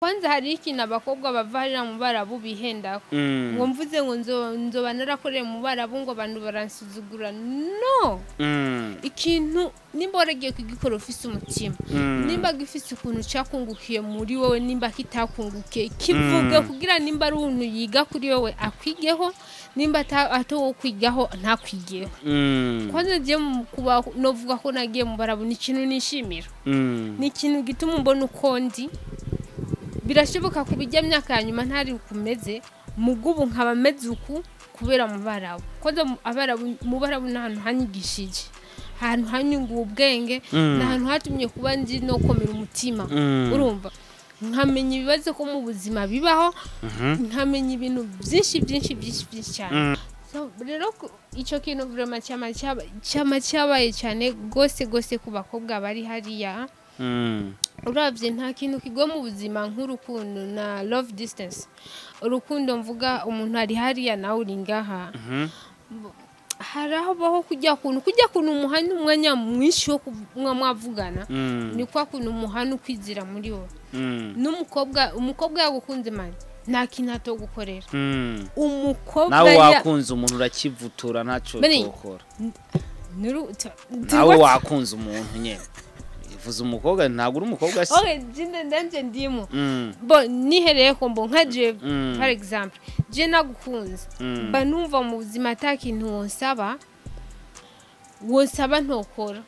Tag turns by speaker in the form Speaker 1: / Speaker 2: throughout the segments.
Speaker 1: Kwanza hari ikintu abakobwa bava hariya mu Barabu bihendako, ngo mvuze ngo nzoba narakoreye mu Barabu ngo abantu baransuzugura. No, ikintu nimba waragiye kugikora ufise umutima, nimba gifise ukuntu cakungukiye muri wowe, nimba kitakungukiye kivuge, kugira nimba ari umuntu yiga kuri wowe akwigeho, nimba atowo kwigaho ntakwigeho. Kwanza je kuba novuga ko nagiye mu Barabu ni ikintu nishimira, ni ikintu gituma mbona uko ndi. Birashoboka ku bijya myaka ya nyuma ntari kumeze mugubu nkaba meze uku kubera mu Barabu. Kwanza Abarabu, mu Barabu ni ahantu hanyigishije, ahantu hanyunguye ubwenge, ni ahantu hatumye kuba nzi no komera umutima. Urumva, nkamenya ibibazo ko mu buzima bibaho, nkamenya ibintu byinshi byinshi byinshi byinshi cyane. So, rero ico kintu vraiment cyama cyabaye cyane gose gose ku bakobwa bari hariya. Uravye nta kintu kigwa mu buzima nk'urukundo na love distance. Urukundo mvuga umuntu ari hariya nawe uri ngaha. Harabaho kujya kuntu umuhana umwanya mwinshi wo kumwa mwavugana, ni kwa kuntu umuhana ukwizira muri wowe. N'umukobwa, umukobwa yagukunze man, nta kintu atogukorera. Umukobwa
Speaker 2: Nawe wakunze umuntu urakivutura, ntacyo
Speaker 1: Bene,
Speaker 2: utokora.
Speaker 1: Nuru
Speaker 2: Nawe wakunze umuntu nyene, ivuze umukobwa, ntabwo uri umukobwa se?
Speaker 1: Okay, jinde ndanje ndimo. Bo nihereye ko mbo nka je, par exemple je nagukunze, mba numva mu buzima ata kintu wonsaba ntokora.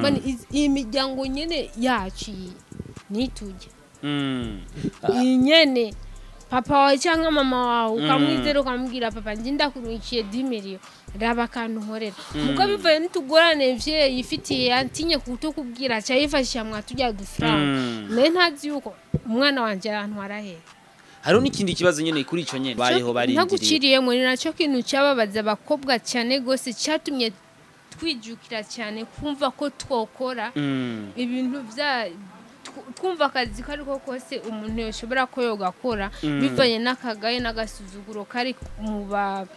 Speaker 1: Mani iyi miryango nyene yacu iyi nitujye, iyi nyene papa wawe cyangwa mama wawe ukamwizera, ukamubwira: "Papa, njye ndakurungikiye 10 millions, raba akantu nkorera." Mugo bivaye n'utugorane vye yifitiye, antinye kutokubwira, aca yifashisha mwa turya dufaranga. Naye ntazi yuko umwana wanje arantwara hehe.
Speaker 2: Hariho n'ikindi kibazo nyene kuri ico nyene bayeho barindiriye.
Speaker 1: Ntaguciriyemo, ni nacyo kintu cyababaza abakobwa cyane gose, cyatumye twijukira cyane kumva ko twokora ibintu bya twumva akazi ko ariko kose umuntu yoshobora ko yogakora, bivanye n'akagaye n'agasuzuguro kari mu bantu,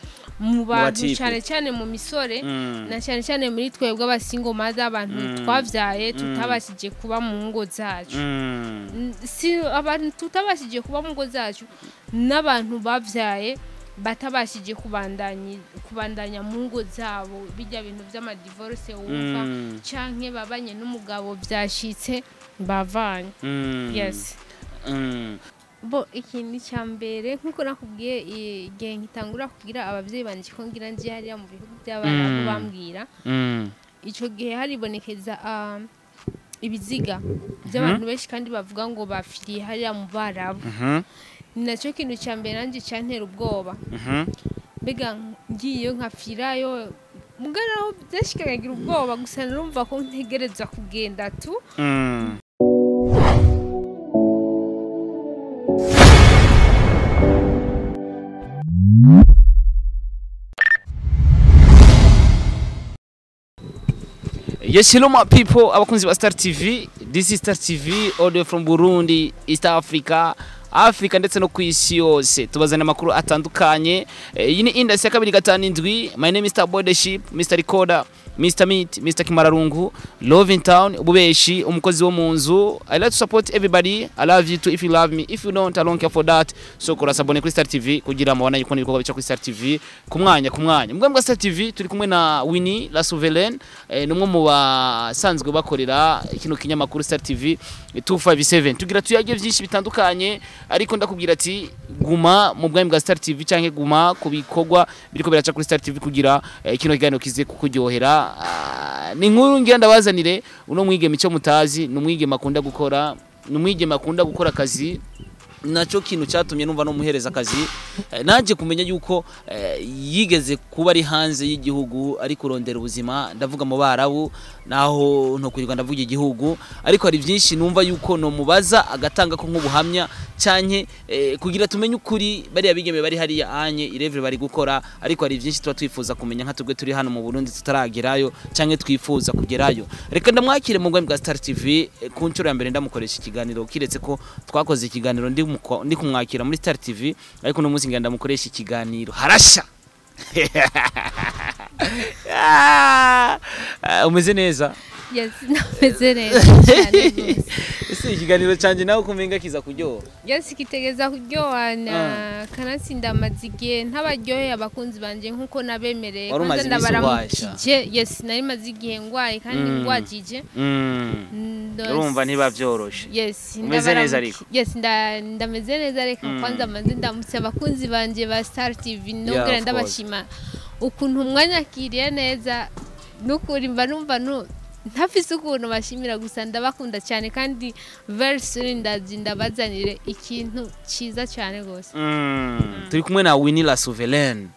Speaker 2: ba type.
Speaker 1: Cyane cyane mu misore, na cyane cyane muri twebwe aba single mother, abantu twavyaye tutabashije kuba mu ngo zacu. Si abantu tutabashije kuba mu ngo zacu, n'abantu bavyaye batabashije kubandanya mu ngo zabo, bijya bintu by'ama divorce wumva, canke babanye n'umugabo byashitse bavanye. Yes. Bo ikintu cya mbere, nk'uko nakubwiye, igihe nkitangura kubwira ababyeyi banje ko ngira nje hariya mu bihugu by'Abarabu, bambwira ico gihe haribonekeza ibiziga by'abantu benshi kandi bavuga ngo bafiriye hariya mu Barabu. Ni nacyo kintu cya mbere nanjye cyantera ubwoba. Mbega ngiyeyo nkapfirayo? Mugaraho byashikaga ngira ubwoba, gusa narumva ko ntegereza kugenda tu.
Speaker 2: Yes, hello my people, abakunzi ba Star TV. This is Star TV, audio from Burundi, East Africa, Africa ndetse no ku isi yose. Tubazana amakuru atandukanye. Iyi ni industry ya 257. My name is Star Boyship, Mr. Recorder, Mr. Meat, Mr. Kimararungu, Love in Town, ububeshi, umukozi wo mu nzu. I like to support everybody. I love you too if you love me. If you don't, I don't care for that. So kora s'abonner kuri Star TV kugira mubone yuko ibikorwa bica kuri Star TV ku mwanya ku mwanya. Mbwa mbwa Star TV turi kumwe na Winnie La Souveraine, numwe mu basanzwe bakorera kino kinyamakuru Star TV 257. Tugira tuyage byinshi bitandukanye, ariko ndakubwira ati guma mu bwami bwa Star TV canke guma ku bikorwa biriko biraca kuri Star TV kugira kino kiganiro kize kukuryohera. Ni inkuru ngira ndabazanire uno mwigeme icyo mutazi, ni umwigeme akunda gukora, ni umwigeme akunda gukora akazi, naco kintu cyatumye numva no muhereza akazi. Naje kumenya yuko yigeze kuba ari hanze y'igihugu ari kurondera ubuzima, ndavuga mu Barabu, naho nto ndavuga igihugu, ariko hari byinshi numva yuko no mubaza agatanga ko nk'ubuhamya canke kugira tumenye ukuri. Bariya bigeme bari hariya anye irevre bari gukora, ariko hari byinshi tuba twifuza kumenya nka tubwe turi hano mu Burundi tutaragerayo canke twifuza kugerayo. Reka ndamwakire mu bwami bwa Star TV, ku nshuro ya mbere ndamukoresha ikiganiro, kiretse ko twakoze ikiganiro ndi kumwakira muri Star TV, ariko no munsi ngenda ndamukoresha ikiganiro harasha. Ah, umeze neza?
Speaker 1: Yes, nameze neza cyane rwose.
Speaker 2: Ese ikiganiro canje nawe kumenga kiza kuryoha?
Speaker 1: Yes, kitegeza kuryohana, kanatsinda amaze igihe ntabaryoheye abakunzi banje nkuko nabemereye.
Speaker 2: Wari umaze
Speaker 1: Kwanza
Speaker 2: iminsi
Speaker 1: ndabaramukije. Yes, nari maze igihe ngwaye kandi ngwajije.
Speaker 2: Urumva ntiba vyoroshe.
Speaker 1: Yes.
Speaker 2: Umeze neza ariko?
Speaker 1: Yes, ndameze neza. Reka kwanza manze ndamutse abakunzi banje ba Star TV, nongera
Speaker 2: Of course.
Speaker 1: ndabashima ukuntu mwanyakiriye neza. Nukuri mba numva ntafise ukuntu bashimira, gusa ndabakunda cyane kandi very soon ndazi ndabazanire ikintu cyiza cyane rwose.
Speaker 2: Turi kumwe na Winnie la Souveraine.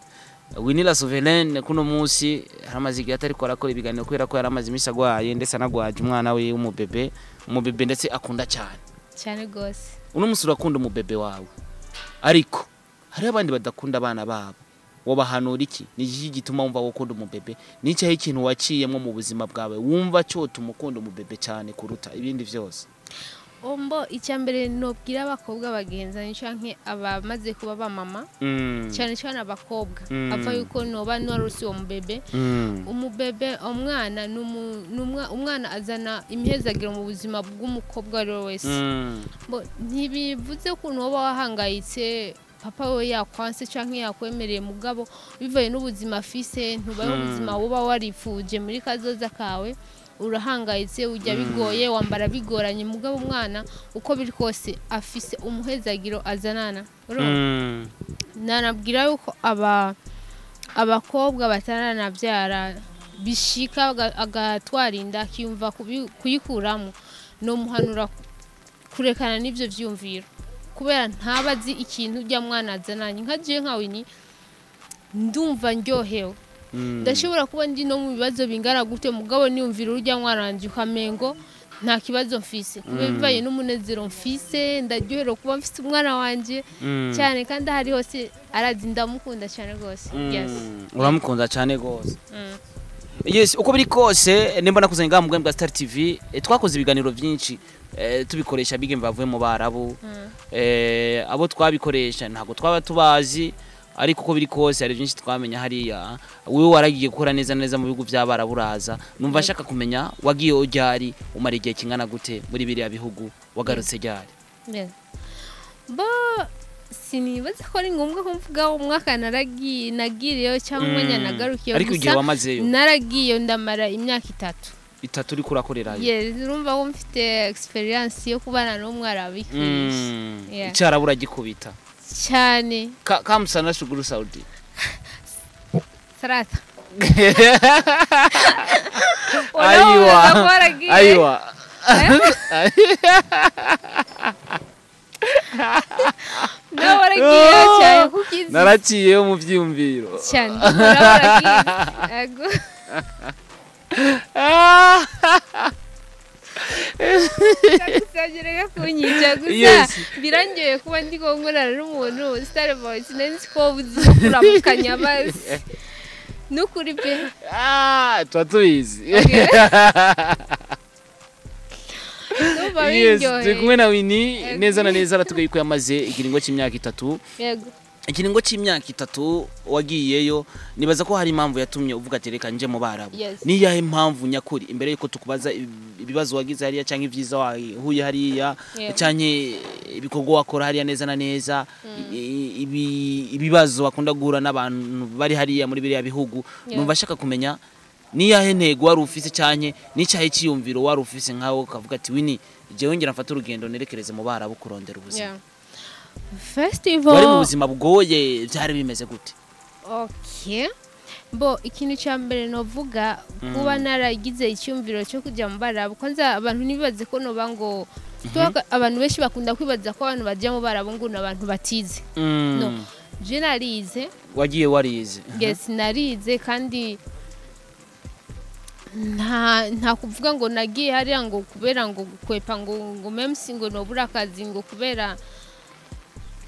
Speaker 2: Winnie la Souveraine kuno munsi haramaze igihe atariko arakora ibiganiro kubera ko yaramaze iminsi agwaye, ndetse anagwaje umwana we w'umubebe, umubebe ndetse akunda cyane.
Speaker 1: Cyane rwose.
Speaker 2: Uno munsi urakunda umubebe wawe, ariko hariho abandi badakunda abana babo. Wobahanura iki? Ni iki gituma wumva wokunda umubebe? Ni ikihe ikintu waciyemwo mu buzima bwawe wumva cyotuma ukunda umubebe cyane kuruta ibindi vyose?
Speaker 1: Ombo, icya mbere nobwira abakobwa bagenzanye canke abamaze kuba ba mama, cyane cyane abakobwa, apfa yuko noba narose uwo mubebe, umubebe, umwana ni umwana azana imihezagiro mu buzima bw'umukobwa uwo ari we wese. Bo, ntibivuze ukuntu woba wahangayitse papa we yakwanse canke yakwemereye, mugabo bivaye n'ubuzima afise ntubayeho ubuzima woba warifuje muri kazoza kawe, urahangayitse, ujya bigoye, wambara bigoranye, mugabo umwana uko biri kose afise umuhezagiro azanana. Urumva? Nanabwira yuko abakobwa bataranabyara bishika agatwara inda akiyumva kuyikuramo, nomuhanura kurekana n'ivyo vyumviro kubera ntaba azi ikintu ujya mwana azananye. Nka jewe, nka Winnie, ndumva ndyohewe. Ndashobora kuba ndi no mu bibazo bingana gute, mugabo niyumvira urujya mwana wanje ukamengo nta kibazo mfise, kubera bivanye n'umunezero mfise, ndaryoherewe kuba mfise umwana wanje cyane, kandi aho ari hose arazi ndamukunda cyane rwose. Yes.
Speaker 2: Uramukunda cyane rwose.
Speaker 1: Mm.
Speaker 2: Yes, uko biri kose nimba nakuzanye ngaha mu bwami bwa Star TV, twakoze ibiganiro byinshi, tubikoresha bige bavuye mu Barabu. Abo twabikoresha ntabwo twaba tubazi, ariko uko biri kose hari byinshi twamenya hariya. Wewe waragiye gukora neza neza mu bihugu by'Abarabu, uraza, numva nshaka kumenya wagiye ryari, umara igihe kingana gute muri biriya bihugu, wagarutse ryari?
Speaker 1: Yeah. Bo, sinibaza ko ari ngombwa ko mvuga umwaka naragiye nagiriyeyo cyangwa umwanya nagarukiyeyo.
Speaker 2: Ariko igihe
Speaker 1: Gusa
Speaker 2: wamazeyo?
Speaker 1: naragiyeyo ndamara imyaka 3.
Speaker 2: 3 uriko urakorerayo?
Speaker 1: Yes, urumva ko mfite experience yo kubana n'umwarabu ikwiye. Yeah.
Speaker 2: Icyarabu uragikubita?
Speaker 1: Cyane.
Speaker 2: Kamusana shuguru Saudi.
Speaker 1: Sarata.
Speaker 2: Aiwa.
Speaker 1: Waragiye.
Speaker 2: Aiwa.
Speaker 1: Nawe waragiye cyane kuko izi.
Speaker 2: Naraciyeyo mu byiyumviro.
Speaker 1: Cyane, nawe waragiye. Yego. Ndagusagira kunyica gusa. Birangeye kuba ndi nkorana n'umuntu Star Voice, nari nzi ko uzi kuramukanya basi nukuri pe.
Speaker 2: Ah, tuba tubizi.
Speaker 1: Okay. Ndumva
Speaker 2: Yes, turi
Speaker 1: biryoheye.
Speaker 2: kumwe na Winnie.
Speaker 1: Yego.
Speaker 2: Neza na neza aratubwiye ko yamaze ikiringo cy'imyaka 3.
Speaker 1: Yego.
Speaker 2: Ikiringo cy'imyaka 3 wagiyeyo, nibaza ko hari impamvu yatumye uvuga ati reka nje mu Barabu.
Speaker 1: Yes.
Speaker 2: Ni iyahe mpamvu nyakuri, imbere yuko tukubaza ibibazo wagize hariya cyangwa ibyiza wahuye hariya cyangwa ibikorwa wakora hariya neza na neza, ibibazo bakunda guhura n'abantu bari hariya muri biriya bihugu? Numva ashaka kumenya ni iyahe ntego wari ufise cyane, n'icyahe cyiyumviro wari ufise nkawe ukavuga ati Winnie, jewe ngira mfate urugendo nerekereze mu Barabu kurondera ubuzima.
Speaker 1: Yeah. Festival.
Speaker 2: Wari mu buzima bugoye? Byari bimeze gute?
Speaker 1: Okay. Bo, ikintu cya mbere novuga, kuba naragize icyumviro cyo kujya mu Barabu, kwanza abantu ntibibaze ko noba ngo abantu benshi bakunda kwibaza ko abantu bajya mu Barabu ngo ni abantu batize. No. Je narize.
Speaker 2: Wagiye warize?
Speaker 1: Yes, narize, kandi nta kuvuga ngo nagiye hariya ngo kubera ngo gukwepa ngo memsi ngo nobura akazi ngo kubera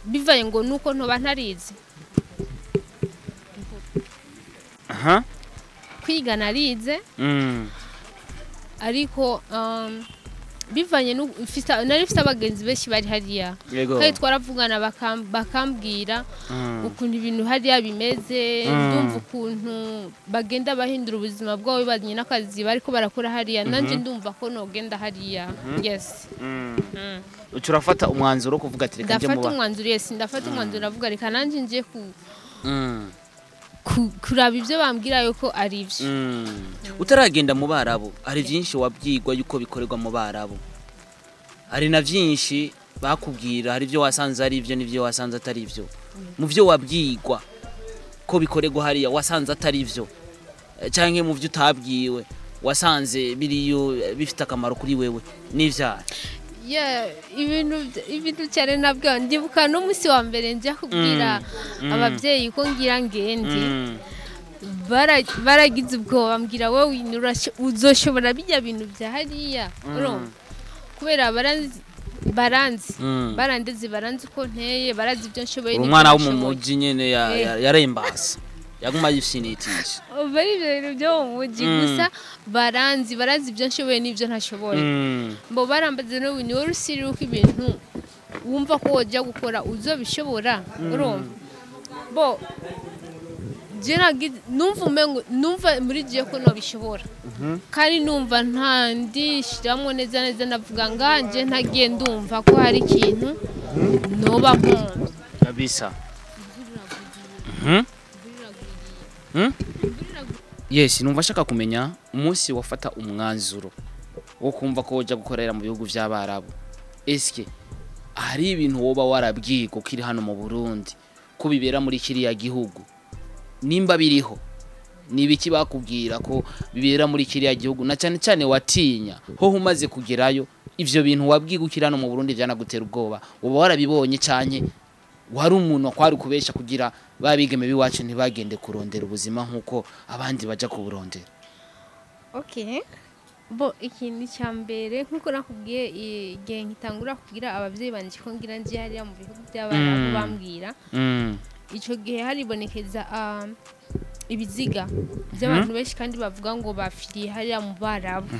Speaker 1: bivaye ngo nuko ntoba ntarize. Kwiga narize, ariko Bivanye nari mfite abagenzi benshi bari hariya,
Speaker 2: Yego.
Speaker 1: kandi twaravugana, bakambwira ukuntu ibintu hariya bimeze. Ndumva ukuntu bagenda bahindura ubuzima bwabo bibanye n'akazi bariko barakora hariya, nanjye ndumva ko nogenda hariya, yes.
Speaker 2: Uca urafata umwanzuro wo kuvuga ati reka njye
Speaker 1: Ndafata
Speaker 2: muba
Speaker 1: umwanzuro, yes, ndafata umwanzuro, ndavuga reka nanjye ngiye kuraba ibyo bambwira yuko ari byo.
Speaker 2: Utaragenda mu Barabu, hari byinshi wabwirwa yuko bikorerwa mu Barabu, hari na byinshi bakubwira, hari ibyo wasanze ari ibyo n'ibyo wasanze atari ibyo. Mu byo wabwirwa ko bikorerwa hariya wasanze atari byo, canke mu byo utabwiwe wasanze biriyo, bifite akamaro kuri wewe n'ivyaha?
Speaker 1: Yeah, ibintu cyane nabwo ndibuka n'umunsi wa mbere njya kubwira ababyeyi ko ngira ngende, baragize ubwoba, bambwira wowe uzoshobora bijya bintu bya hariya? Urumva, kubera baranzi, baranzi, barandeze, baranzi uko nteye, barazi ibyo nshoboye
Speaker 2: Uri
Speaker 1: n'ibyo
Speaker 2: umwana wo mu
Speaker 1: ntashoboye.
Speaker 2: muji nyene yarembasa, yaguma yifyinitisha.
Speaker 1: Ubu ari ibyo bintu byo mu mujyi gusa, baranzi, barazi ibyo nshoboye n'ibyo ntashoboye. Mbo barambaze n'ubu ni wowe usiri uko ibintu wumva ko wajya gukora uzobishobora? Urumva, bo je numva umengo numva muri giye ko nobishobora, kandi numva nta ndishyiramo neza neza, ndavuga nganje ntagiye ndumva ko hari ikintu noba mpombe.
Speaker 2: Kabisa. Yes, numva ashaka kumenya umunsi wafata umwanzuro wo kumva ko woja gukorera mu bihugu vy'Abarabu, eske hari ibintu woba warabwirwa ukiri hano mu Burundi ko bibera muri kiriya gihugu? Nimba biriho, ni ibiki bakubwira ko bibera muri kiriya gihugu, na cyane cyane watinya hoho umaze kugerayo ivyo bintu wabwirwa ukiri hano mu Burundi vyanagutera ubwoba, woba warabibonye, canke wari umuntu kwari kubesha kugira babigeme biwacu ntibagende kurondera ubuzima nk'uko abandi baja kuburondera?
Speaker 1: Okay. Bo ikintu cya mbere, nk'uko nakubwiye, igihe nkitangura kubwira ababyeyi banje ko ngira nje hariya mu bihugu by'Abarabu, bambwira icyo gihe haribonekeza ibiziga by'abantu benshi, kandi bavuga ngo bafiriye hariya mu Barabu.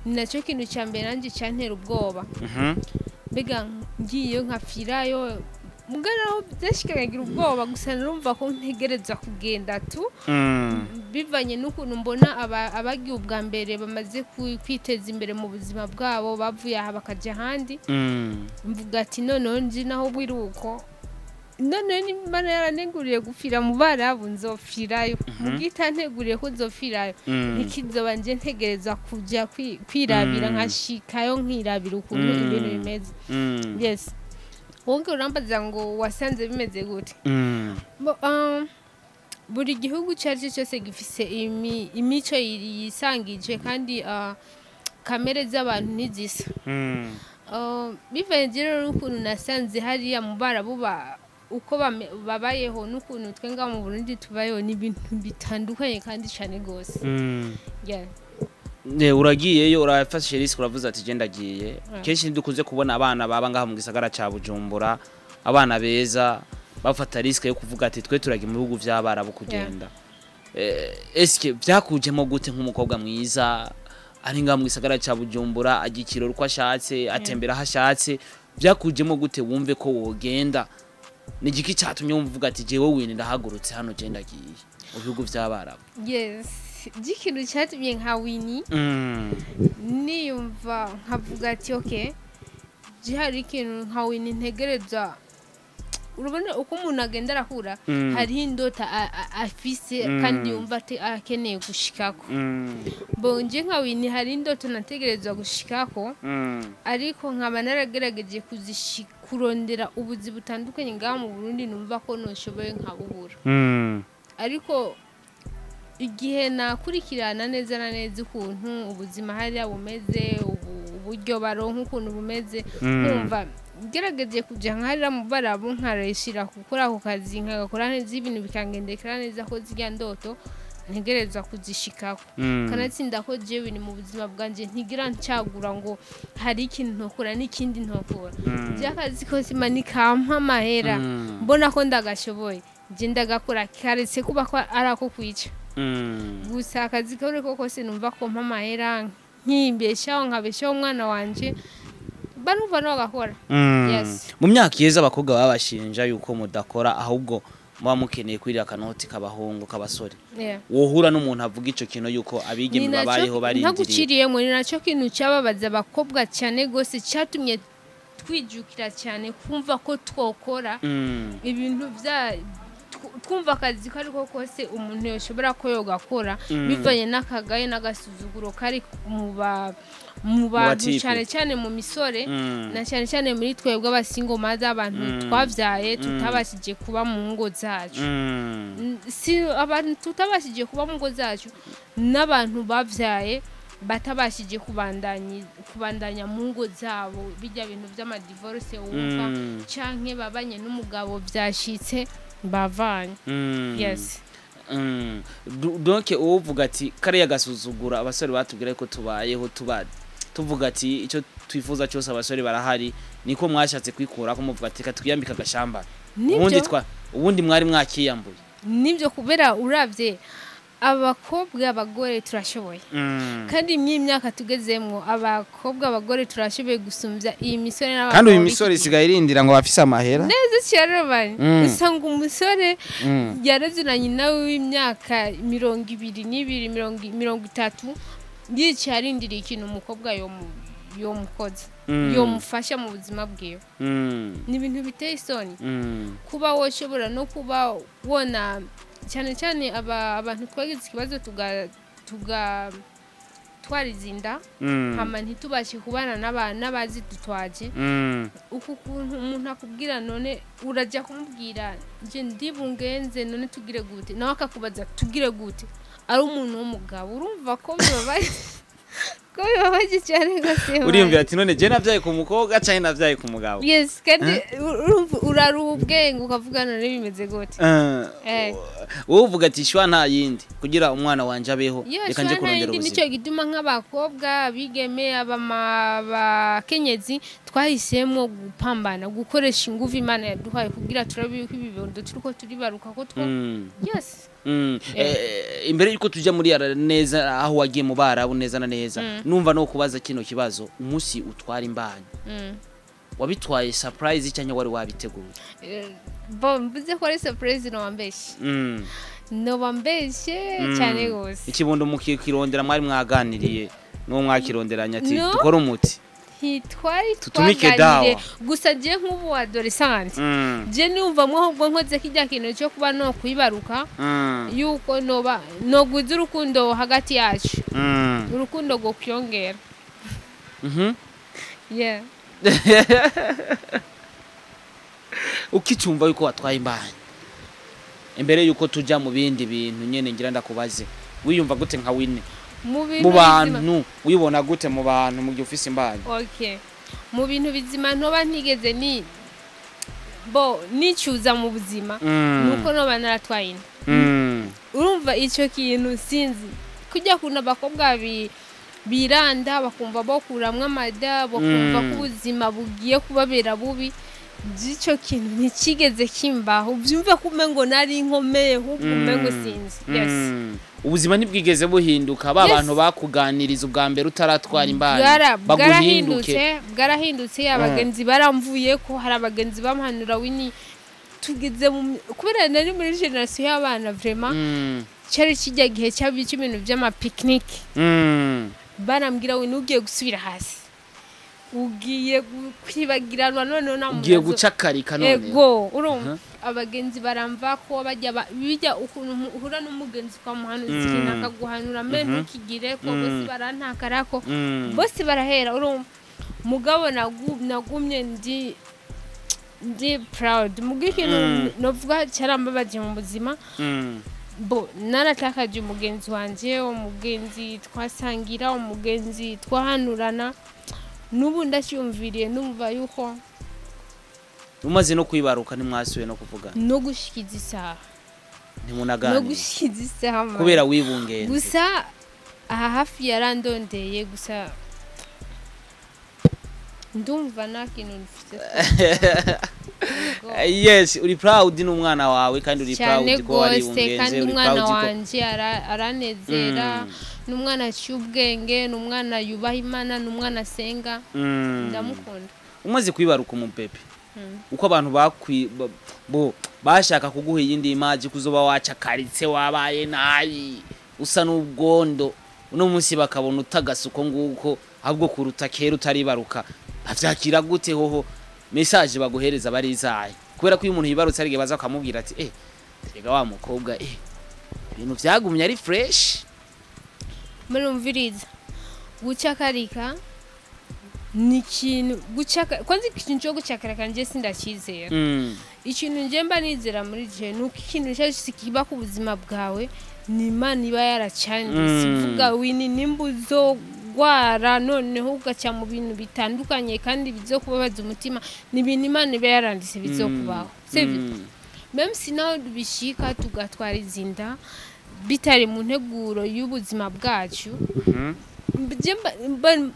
Speaker 1: Ni nacyo kintu cya mbere nanjye cyantera ubwoba, mbega ngiye nkafirayo? Mugaraho byashikaga ubwoba, gusa narumva ko ntegereza kugenda tu, bivanye n'ukuntu mbona abagiye ubwa mbere bamaze kwiteza imbere mu buzima bwabo, bavuye aha bakajya ahandi. Mvuga ati noneho nzi naho bwiruko, noneho nimba yaraneguriye gupfira mu Barabu nzopfirayo, mubwita nteguriye ko nzopfirayo, ntikizoba nje ntegereza kujya kwirabira, nkashikayo nkirabira ukuntu ibintu bimeze. Yes, wowe urambaza ngo wasanze bimeze gute? Bo, buri gihugu icyo ari cyo cyose gifise imico yisangije, kandi kamere z'abantu ntizisa. Bivanye rero n'ukuntu nasanze hariya mu Barabu uko babayeho n'ukuntu twe ngaha mu Burundi tubayeho, ni ibintu bitandukanye kandi cyane rwose. Yeah.
Speaker 2: Ne, uragiyeyo, urafashe risque, uravuze ati je ndagiye. Kenshi ntidukunze kubona abana baba ngaha mu gisagara ca Bujumbura, abana beza, bafata risque yo kuvuga ati twe turagiye mu bihugu vy'Abarabu kugenda. Eske vyakujemo gute nk'umukobwa mwiza ari ngaha mu gisagara ca Bujumbura, ajya ikirori uko ashatse, atembera aho ashatse, vyakujemo gute wumve ko wogenda? Ni igiki catumye wumva uvuga ati jewe wini ndahagurutse hano, je ndagiye mu bihugu vy'Abarabu?
Speaker 1: Yes, ikintu cyatumye nka Wini niyumva nkavuga ati okay, hari ikintu nka Wini ntegereza. Urabona uko umuntu agenda arakura, hariho indota afise kandi yumva ati akeneye gushikako. Bonje nka Wini hari indoto nategerezwa gushikako, ariko nkaba naragerageje kurondera ubuzi butandukanye ngaha mu Burundi, numva ko noshoboye nkabubura. Ariko igihe nakurikirana neza na neza ukuntu ubuzima hariya bumeze, uburyo baronka ukuntu bumeze, nkumva ngerageje kujya nkarira mu Barabu, nkareshira gukora ako kazi, nkagakora neza, ibintu bikangendekera neza, ko zirya ndoto ntegerezwa kuzishikako. Kanatsinda ko jewe ni mu buzima bwanjye ntigira ncagura ngo hari ikintu ntokora n'ikindi ntokora. By'akazi kose Imana ikampa amahera, mbona ko ndagashoboye, nje ndagakora, karetse kuba ko ari ako kwica. Gusa akazi kore ko kose numva ko mpa amahera. Nkimbeshaho, nkabeshaho umwana wanje, banumva no gakora. Yes.
Speaker 2: Mu myaka iheze abakobwa babashinja yuko mudakora, ahubwo muba mukeneye kwirira akanoti k'abahungu, k'abasore. Wohura n'umuntu avuga ico kintu yuko abigeme babayeho barindiriye?
Speaker 1: Ntaguciriyemo, ni nacyo kintu cyababaza abakobwa cyane gose, cyatumye twijukira cyane kumva ko twokora ibintu bya twumva akazi ko ariko kose umuntu yoshobora ko yogakora, bivanye n'akagaye n'agasuzuguro kari mu bantu,
Speaker 2: Batipe.
Speaker 1: cyane cyane mu misore, na cyane cyane muri twebwe abasingoma z'abantu twabyaye, tutabashije kuba mu ngo zacu. Si abantu tutabashije kuba mu ngo zacu, n'abantu babyaye batabashije kubandanya mu ngo zabo, bijya bintu by'amadivorce wumva, canke babanye n'umugabo byashitse bavanye. Yes.
Speaker 2: Donc uvuga ati kariya gasuzugura abasore batubwira ko tubayeho tuba tuvuga ati icyo twifuza cyose abasore barahari, niko mwashatse kwikura ko muvuga ati reka twiyambike agashamba, ubundi
Speaker 1: Nibyo.
Speaker 2: Ubundi mwari mwakiyambuye.
Speaker 1: Nibyo, kubera uravye abakobwa, abagore turashoboye, kandi mw'iyi myaka tugezemwo abakobwa, abagore turashoboye gusumbya iyi misore n'abagabo
Speaker 3: Kandi uyu
Speaker 1: b'iki
Speaker 3: misore
Speaker 1: gihe.
Speaker 3: isigaye irindira ngo bafise amahera.
Speaker 1: Neza cyane bane. Usanga umusore yareze na nyina w'imyaka 22, 30, yicaye arindiriye ikintu umukobwa yomukoza, yomufasha mu buzima bwiwe. Ni ibintu biteye isoni kuba woshobora no kuba wona, cyane cyane abantu twagize ikibazo tuga twariza inda, hama ntitubashe kubana n'abazi dutwaje. Uku kuntu umuntu akubwira, none urajya kumubwira nje ndibungenze, none tugire gute? Nawe akakubaza tugire gute, ari umuntu w'umugabo. Urumva ko bibabaje cyane rwose.
Speaker 2: Uriyumvira ati none je navyaye ku mukobwa canke navyaye ku mugabo?
Speaker 1: Yes, kandi urumva uraruha ubwenge, ukavuga none bimeze gute?
Speaker 2: Wowe uvuga ati shwa nta yindi kugira umwana wanje abeho,
Speaker 1: Iyo
Speaker 2: reka nje
Speaker 1: shwa nta
Speaker 2: kurondera
Speaker 1: yindi.
Speaker 2: ubuzima.
Speaker 1: Nicyo gituma nk'abakobwa, abigeme, abakenyezi twahisemo gupambana, gukoresha ingufu Imana yaduhaye kugira turabe yuko ibibondo turiko turibaruka ko two. Yes.
Speaker 2: Imbere yuko tujya muri ara neza aho wagiye mu Barabu neza na neza, numva no kubaza kino kibazo: umunsi utwara imbanyi, wabitwaye surprise cyangwa wari wabiteguye?
Speaker 1: Bo mvuze ko ari surprise nowambeshe. Nowambeshe cyane gose.
Speaker 2: Ikibondo mukikirondera mwari mwaganiriye n'uwo mwakironderanye ati
Speaker 1: No.
Speaker 2: dukore umuti,
Speaker 1: Ntitwari
Speaker 2: tutumike
Speaker 1: twaganiriye.
Speaker 2: Dawa.
Speaker 1: Gusa je nk'ubu adolescente, je numvamwo ahubwo nkoze kijya kintu cyo kuba no kwibaruka, yuko noba nogwiza urukundo hagati yacu, urukundo rwo kwiyongera. Yeah.
Speaker 2: Ukicumva yuko watwaye imbanyi, imbere yuko tuja mu bindi bintu nyene, ngira ndakubaze: wiyumva gute nka Wine
Speaker 1: Mu bintu
Speaker 2: mu
Speaker 1: bizima-
Speaker 2: bantu? Wibona gute mu bantu mu gihe ufise imbanyi?
Speaker 1: Okay, mu bintu bizima ntoba ntigeze ni bo nicuza mu buzima, nuko noba naratwaye inda. Urumva icyo kintu, sinzi kujya kuntu abakobwa biranda bakumva bokuramwo amada, bakumva ko ubuzima bugiye kubabera bubi. By'icyo kintu ntikigeze kimbaho, ubyumve ko umengo nari nkomeye, ahubwo umengo sinzi. Yes.
Speaker 2: Ubuzima ntibwigeze buhinduka, ba
Speaker 1: Yes.
Speaker 2: bantu bakuganiriza ubwa mbere utaratwara imbanyi baguhinduke?
Speaker 1: Bwarahindutse, bwarahindutse. Abagenzi baramvuye ko hari abagenzi bamuhanura Wini tugeze mu, kubera nari muri génération y'abana vraiment, cyari kijya gihe cyabi cy'ibintu by'amapicnic. Barambwira we ugiye gusubira hasi, ugiye kwibagiranwa noneho nta muntu
Speaker 2: Ugiye gucakarika none.
Speaker 1: Ego, urumva abagenzi baramva ko bajya bijya ukuntu uhura n'umugenzi ukamuhanuza ikintu, akaguhanura mbe ntukigire ko, bose barantakarako, bose barahera. Urumva mugabo nagumye ndi proud muga ikintu novuga cyarambabaje mu buzima, bo naratakaje umugenzi wanje, umugenzi twasangira, umugenzi twahanurana. N'ubu ndacyumviriye numva yuko
Speaker 2: Umaze no kwibaruka ntimwasubiye no kuvugana?
Speaker 1: No gushikiza isaha, no
Speaker 2: Ntimunaganira?
Speaker 1: gushikiza isaha, man.
Speaker 2: Kubera wibungenze?
Speaker 1: Gusa aha hafi yarandondeye, gusa ndumva nta kintu mfite. Yego.
Speaker 2: Yes, uri proud n'umwana wawe kandi uri
Speaker 1: cyane
Speaker 2: proud ko wari
Speaker 1: rwose,
Speaker 2: ungenze,
Speaker 1: kandi
Speaker 2: uri
Speaker 1: umwana
Speaker 2: proud ko
Speaker 1: wanje aranezera. Ni umwana aciye ubwenge, ni umwana yubaha Imana, ni umwana asenga. Ndamukunda.
Speaker 2: Umaze kwibaruka umubebe, uko abantu bo bashaka kuguha iyindi image, kuzoba wacakaritse, wabaye nabi, usa n'ubwondo, uno munsi bakabona utagasa uko nguko, ahubwo kuruta kera utaribaruka, bavyakira gute? Hoho message baguhereza barizaye? Kubera ko iyo umuntu yibarutse ari baza bakamubwira ati: "Erega wa mukobwa, ibintu vyagumye ari fresh."
Speaker 1: Murumviriza, gucakarika ni ikintu kwanza ikintu cyo gucakarika njye sindakizera. Ikintu njye mba nizera muri je ni uko ikintu cyose kiba ku buzima bwawe ni Imana iba yaracanditse. Vuga wini nimba uzogwara, noneho ugaca mu bintu bitandukanye kandi bizokubabaza umutima, ni ibintu Imana iba yaranditse bizokubaho, sivyo? Même si naho bishika tugatwara izinda bitari mu nteguro y'ubuzima bwacu, je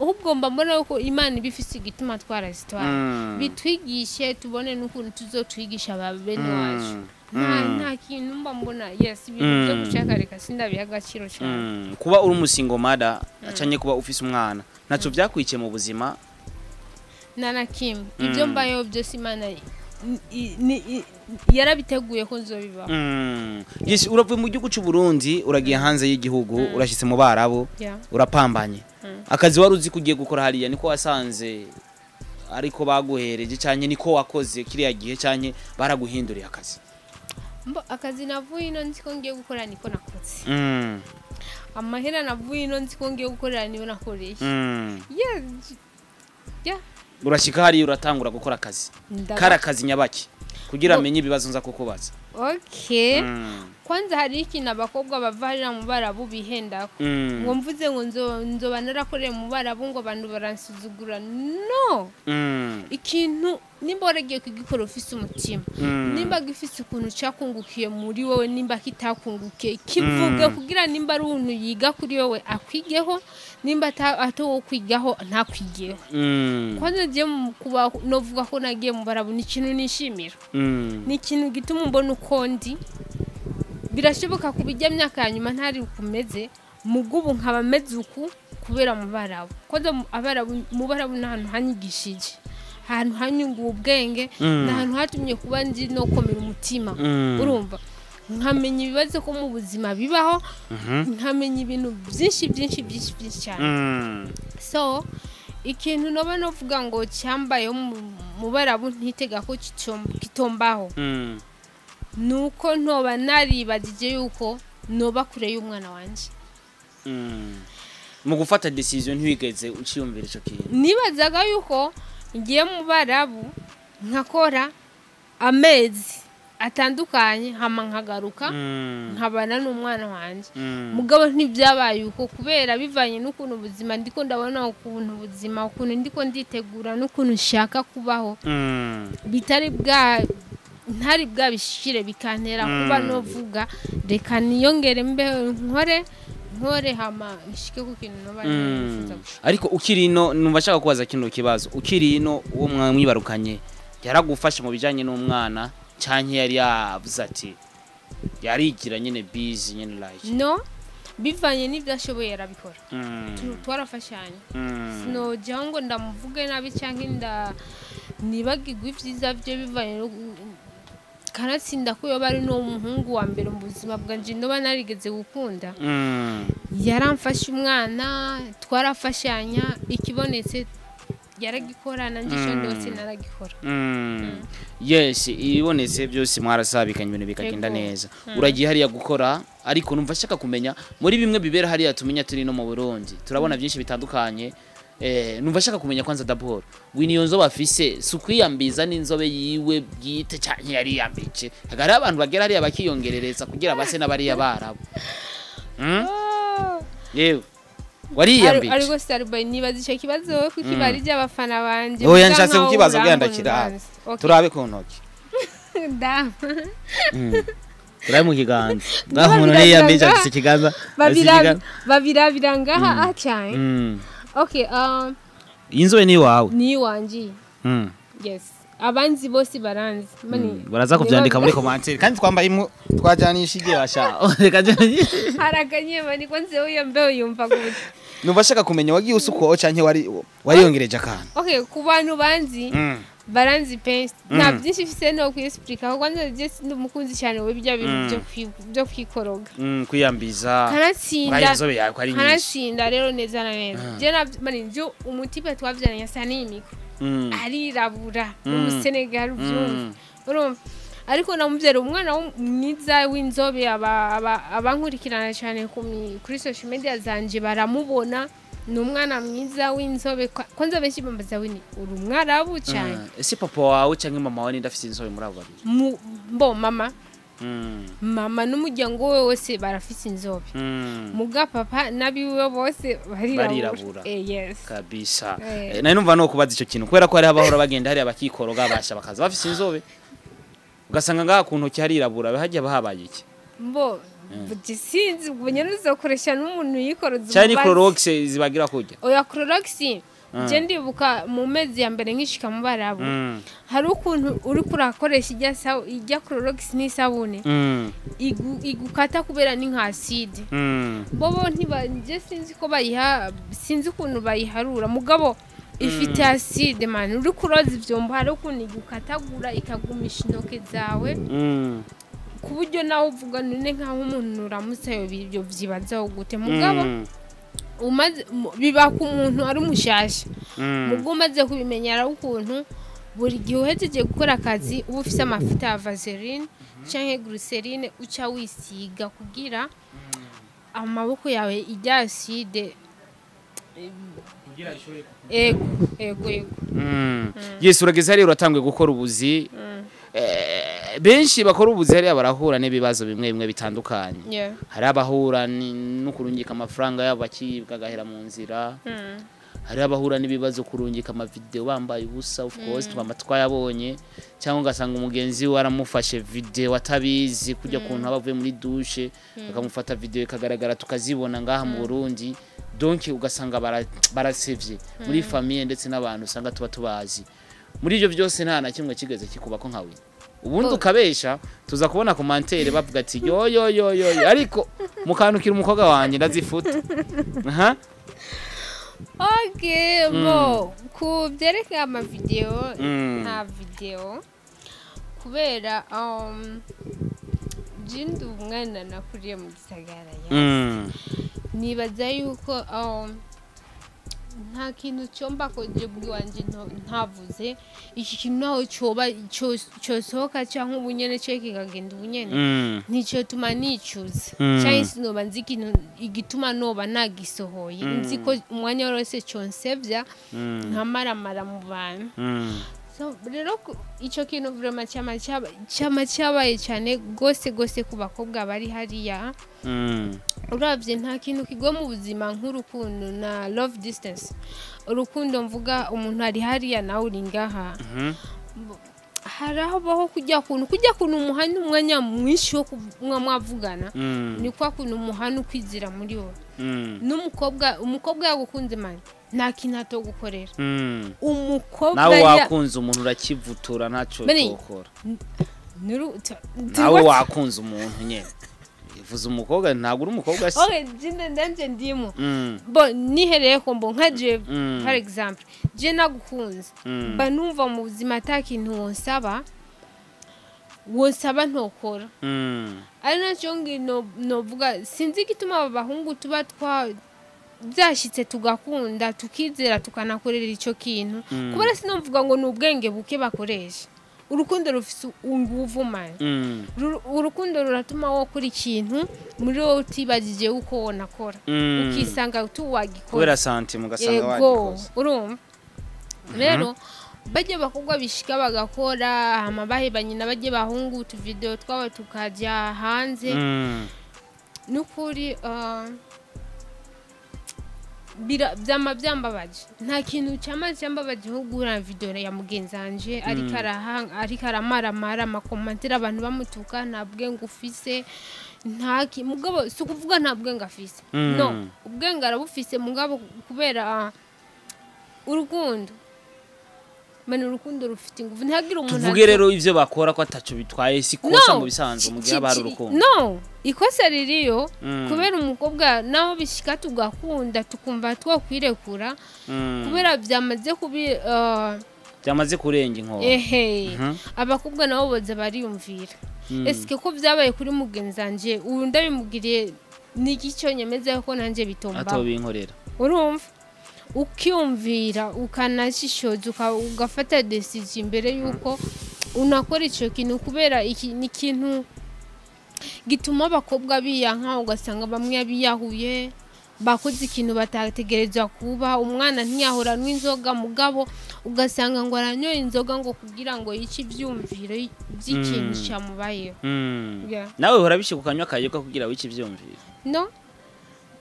Speaker 1: ahubwo mba mbona ko Imana iba ifise igituma twarazitwara, bitwigishe tubone n'ukuntu tuzotwigisha ba bene wacu. Nta kintu mba mbona, yes, ibintu byo gucakarika sindabiha agaciro cyane.
Speaker 2: Kuba uri umu single mother acanye kuba ufise umwana, ntaco vyakwice mu buzima?
Speaker 1: Nta na kimwe. Ibyo mbayeho byose Imana yarabiteguye ko nzobibaho.
Speaker 2: Yes, uravuye mu gihugu cy'u Burundi, uragiye hanze y'igihugu, urashyitse mu Barabu, urapambanye. Akazi wari uzi ko ugiye gukora hariya niko wasanze ariko baguhereje, cyane niko wakoze kiriya gihe, cyane baraguhinduriye akazi?
Speaker 1: Mbo akazi navuye ino nzi ko ngiye gukora niko nakoze. Amahera navuye ino nzi ko ngiye gukorera niyo nakoreye. Yeah.
Speaker 2: Urashyika hariya, uratangura gukora akazi. Kari akazi nyabaki, kugira amenye ibibazo nza kukubaza?
Speaker 1: Okay. Kwanza hari ikintu abakobwa bava hariya mu Barabu bihendako, ngo mvuze ngo nzoba narakoreye mu Barabu ngo abantu baransuzugura. No, ikintu nimba waragiye kugikora ufise umutima, nimba gifise ukuntu cyakungukiye muri wowe, nimba kitakungukiye kivuge, kugira nimba ari umuntu yiga kuri wowe akwigeho, nimba atowo kwigaho ntakwigeho. Kwanza ngiye kuba novuga ko nagiye mu Barabu ni ikintu nishimira, ni ikintu gituma mbona uko ndi. Birashoboka ku bijya myaka ya nyuma ntari ukumeze mugubu, nkaba meze uku kubera mu Barabu. Kwanza Abarabu, mu Barabu ni ahantu hanyigishije, ahantu hanyunguye ubwenge, ni ahantu hatumye kuba nzi no komera umutima. Urumva, nkamenya ibibazo ko mu buzima bibaho, nkamenya ibintu byinshi byinshi byinshi byinshi cyane. So ikintu noba novuga ngo cyambayeho mu Barabu ntitega ko kitombaho, nuko ntoba naribagije yuko noba kure y'umwana wanje.
Speaker 2: Mu gufata decision ntiwigeze uciyumvira ico kintu?
Speaker 1: Nibazaga yuko ngiye mu Barabu nkakora amezi atandukanye, hama nkagaruka, nkabana n'umwana wanjye. Mugabo ntibyabaye uko, kubera bivanye n'ukuntu ubuzima ndiko ndabona, ukuntu ubuzima, ukuntu ndiko nditegura n'ukuntu nshaka kubaho, bitari bwa ntari bwabishire, bikantera kuba novuga reka niyongere mbe nkore nkore, hama nshike ku kintu noba nifuza gushika.
Speaker 2: Ariko ukiri ino, numva ashaka kubaza kino kibazo: ukiri ino, uwo mwibarukanye yaragufasha mu bijanye n'umwana, canke yari yavuze ati yarigira nyene busy nyene like?
Speaker 1: No, bivanye n'ibyo ashoboye yarabikora. Twarafashanya. Sinojyaho ngo ndamuvuge nabi cyangwa nda nibagirwe ibyiza bye, bivanye no kanatsinda ko yoba ari n'uwo muhungu wa mbere mu buzima bwanje ndoba narigeze gukunda. Yaramfashe umwana, twarafashanya, ikibonetse yaragikora, nanjye icyo ndose naragikora.
Speaker 2: Yes, ibonetse byose mwarasabikanye, ibintu bikagenda
Speaker 1: Yego.
Speaker 2: neza. Uragiye hariya gukora, ariko numva ashaka kumenya muri bimwe bibera hariya tumenya turi no mu Burundi, turabona byinshi bitandukanye. Numva ashaka kumenya kwanza d'abord, wini iyo nzobe afise si ukwiyambiza n'inzobe yiwe bwite, canke yariyambije? Hagari abantu bagera hariya bakiyongerereza kugira base n'abariya Barabu. Yewe, wariyambije?
Speaker 1: Ariko Starboy, nibaza icyo kibazo wowe kuko ibari ry'abafana banje.
Speaker 2: Oya,
Speaker 1: Muga
Speaker 2: nshatse
Speaker 1: nkaho
Speaker 2: kukibaza kugira
Speaker 1: urambona
Speaker 2: ndakirabe.
Speaker 1: uranzi. Okay.
Speaker 2: Turabe ku ntoki.
Speaker 1: Da.
Speaker 2: Turabe mu kiganza ngaho, umuntu niyambije afise ikiganza, afise ikiganza.
Speaker 1: Babirabira ngaha cyane. Okay,
Speaker 2: Iyi nzobe ni iwawe?
Speaker 1: Ni iwanje. Yes. Abanzi bose baranzi. Mani
Speaker 2: Baraza kuvyandika muri commentaire, kandi twambaye imwe twajanisha igihe basha. Reka
Speaker 1: Harakanye mani, kwanza uyo mbeho yumva gute?
Speaker 2: Numva ashaka kumenya, wagiye usuko canke wari wariyongereje akantu?
Speaker 1: Okay, ku bantu banzi, baranzi pe. Nta byinshi mfise no kwiyexplica, kwanza je ndi umukunzi cyane w'ibyo bintu byo kwikoroga.
Speaker 2: Kwiyambiza.
Speaker 1: Kanatsinda.
Speaker 2: Mbaye inzobe yawe ko ari nyinshi.
Speaker 1: Kanatsinda rero neza na neza, je na mani jo umutipe twavyaranye asa n'imiko, arirabura, umusenegal, uvyumva, urumva, ariko namuvyara umwana mwiza w'inzobe. Abankurikirana cyane kuri social media zanje baramubona, ni umwana mwiza w'inzobe. Kwanza benshi bambaza: "Wini, uri umwarabu cyane?"
Speaker 2: Ese papa wawe canke mama wawe ndafise inzobe muri abo babiri?
Speaker 1: Bo mama, mama n'umuryango we wose barafise inzobe. Muga papa n'abiwe bose barirabura.
Speaker 2: Barirabura.
Speaker 1: Yes.
Speaker 2: Kabisa.
Speaker 1: Eh.
Speaker 2: Nari numva no kubaza ico kintu kubera ko hari abahora bagenda hariya bakikoroga, basha bakaza bafise inzobe, ugasanga ngaha ku ntoki harirabura, hajya bahabaye iki?
Speaker 1: Mbo sinzi, ubwo nyene uzokoresha n'umuntu yikoroza
Speaker 2: Cyane ni
Speaker 1: umubazi.
Speaker 2: Clorox zibagira kurya.
Speaker 1: Oya, Clorox, je ndibuka mu mezi ya mbere nkishika mu Barabu, hari ukuntu uriko urakoresha ijya Clorox n'isabune, igukata kubera ni nka acide. Bobo ntiba, je sinzi ko bayiha, sinzi ukuntu bayiharura, mugabo ifite acide man. Uriko uroza ivyombo, hari ukuntu igukatagura ikagumisha intoke zawe, ku buryo nawe uvuga: "None nkaho umuntu uramutse ibyo vyibazaho gute?" Mugabo umaze biba ku muntu ari umushasha. Mubwo umaze kubimenya, ari ukuntu buri gihe uhejeje gukora akazi uba ufise amavuta ya vaseline canke glycerine, uca wisiga kugira amaboko yawe ijya acide. Ego.
Speaker 2: Yes, urageze hariya uratanguye gukora ubuzi. Benshi bakora ubuzi hariya barahura n'ibibazo bimwe bimwe bitandukanye. Hari abahura no kurungika amafaranga yabo bakibwa agahera mu nzira. Hari abahura n'ibibazo kurungika amavideo bambaye ubusa, of course twamba twayabonye, cyangwa ugasanga umugenzi we aramufashe video atabizi, kujya kuntu aba avuye muri douche bakamufata video ikagaragara, tukazibona ngaha mu Burundi. Donc ugasanga barasevye muri famille ndetse n'abantu usanga tuba tubazi. Muri ibyo byose nta na kimwe kigeze kikubako nkawe ubundi? Ukabesha, tuza kubona commentaire bavuga ati: "Yo yo yo yo yo," ariko mukantukira umukobwa wanjye ndazifuta. Aha.
Speaker 1: Okay, bo ku byerekeye amavideo, nta video, kubera je ndi umwana nakuriye mu gisagara ya nibaza yuko nta kintu cyomba ko je bwiwanje ntavuze iki kintu, naho coba cosohoka cyangwa ubunyene cyo kikagenda ubunyene, nicyo tuma nicuza cyangwa sinoba nzi ikintu igituma noba nagisohoye. Nzi ko umwanya wose cyonsevya nkamaramara mu bantu. So rero ico kintu vraiment cyama cyabaye cyane gose gose ku bakobwa bari hariya. Uravye, nta kintu kigwa mu buzima nk'urukundo na love distance, urukundo mvuga umuntu ari hariya nawe uri ngaha. Hari aho baho kujya kuntu umuhana umwanya mwinshi wo kumwa mwavugana, ni kwa kuntu umuhana ukwizira muri wowe. N'umukobwa, umukobwa yagukunze man, nta kintu atogukorera. Umukobwa
Speaker 2: Nawe wakunze umuntu urakivutura, ntacyo utokora. Nawe wakunze umuntu nyene, ivuze umukobwa, ntabwo uri umukobwa se?
Speaker 1: Okay, jinde ndanje ndimo. Bo nihereye ko mbo nka je, par exemple je nagukunze, mba numva mu buzima ata kintu wonsaba ntokora. Ari nacyo ngino novuga, sinzi igituma aba bahungu tuba twa byashyitse tugakunda, tukizera, tukanakorera icyo kintu. Kubera sinomvuga ngo ni ubwenge buke bakoresha, urukundo rufise inguvu man. Urukundo ruratuma wokora ikintu muri wowe utibagije uko wonakora, ukisanga tuwagikora
Speaker 2: Kubera sentiment, ugasanga
Speaker 1: Ego,
Speaker 2: wagikoze.
Speaker 1: Urumva rero bajya bakobwa bishika bagakora, hama bahebanye na bajye bahungu, utuvideo twabo tukajya hanze. Nukuri byama byambabaje. Nta kintu cyama cyambabaje nko guhura na video ya mugenzi wanje ariko ariko aramaramara, amacommentaires, abantu bamutuka: "Nta bwenge ufise, nta ki." Mugabo si ukuvuga nta bwenge afise. No, ubwenge arabufise, mugabo kubera urukundo. Mani urukundo rufite ingufu, ntihagire umuntu
Speaker 2: Tuvuge rero ivyo bakora ko ataco bitwaye, si kosa mu bisanzwe mu gihe haba hari urukundo.
Speaker 1: No, ikosa ririyo kubera umukobwa naho bishika tugakunda tukumva twokwirekura kubera byamaze kubi
Speaker 2: Byamaze kurenga inkombe.
Speaker 1: Ehe, abakobwa nabo boza bariyumvira, eske ko byabaye kuri mugenzi wanje, ubu ndabimugiriye niki cyo nyemeza ko nanjye bitomba
Speaker 2: Atobinkorera.
Speaker 1: Urumva ukiyumvira ukanashishoza, ugafata decision imbere yuko unakora icyo kintu, kubera iki ni ikintu gituma abakobwa biyanka, ugasanga bamwe biyahuye bakoze ikintu batategerezwa kuba. Umwana ntiyahora anywa inzoga, mugabo ugasanga ngo aranyoye inzoga ngo kugira ngo yice ibyumviro by'ikintu cyamubayeho. Yeah.
Speaker 2: Nawe uhora bishika ukanywa akayoga kugira wice ivyumviro?
Speaker 1: No,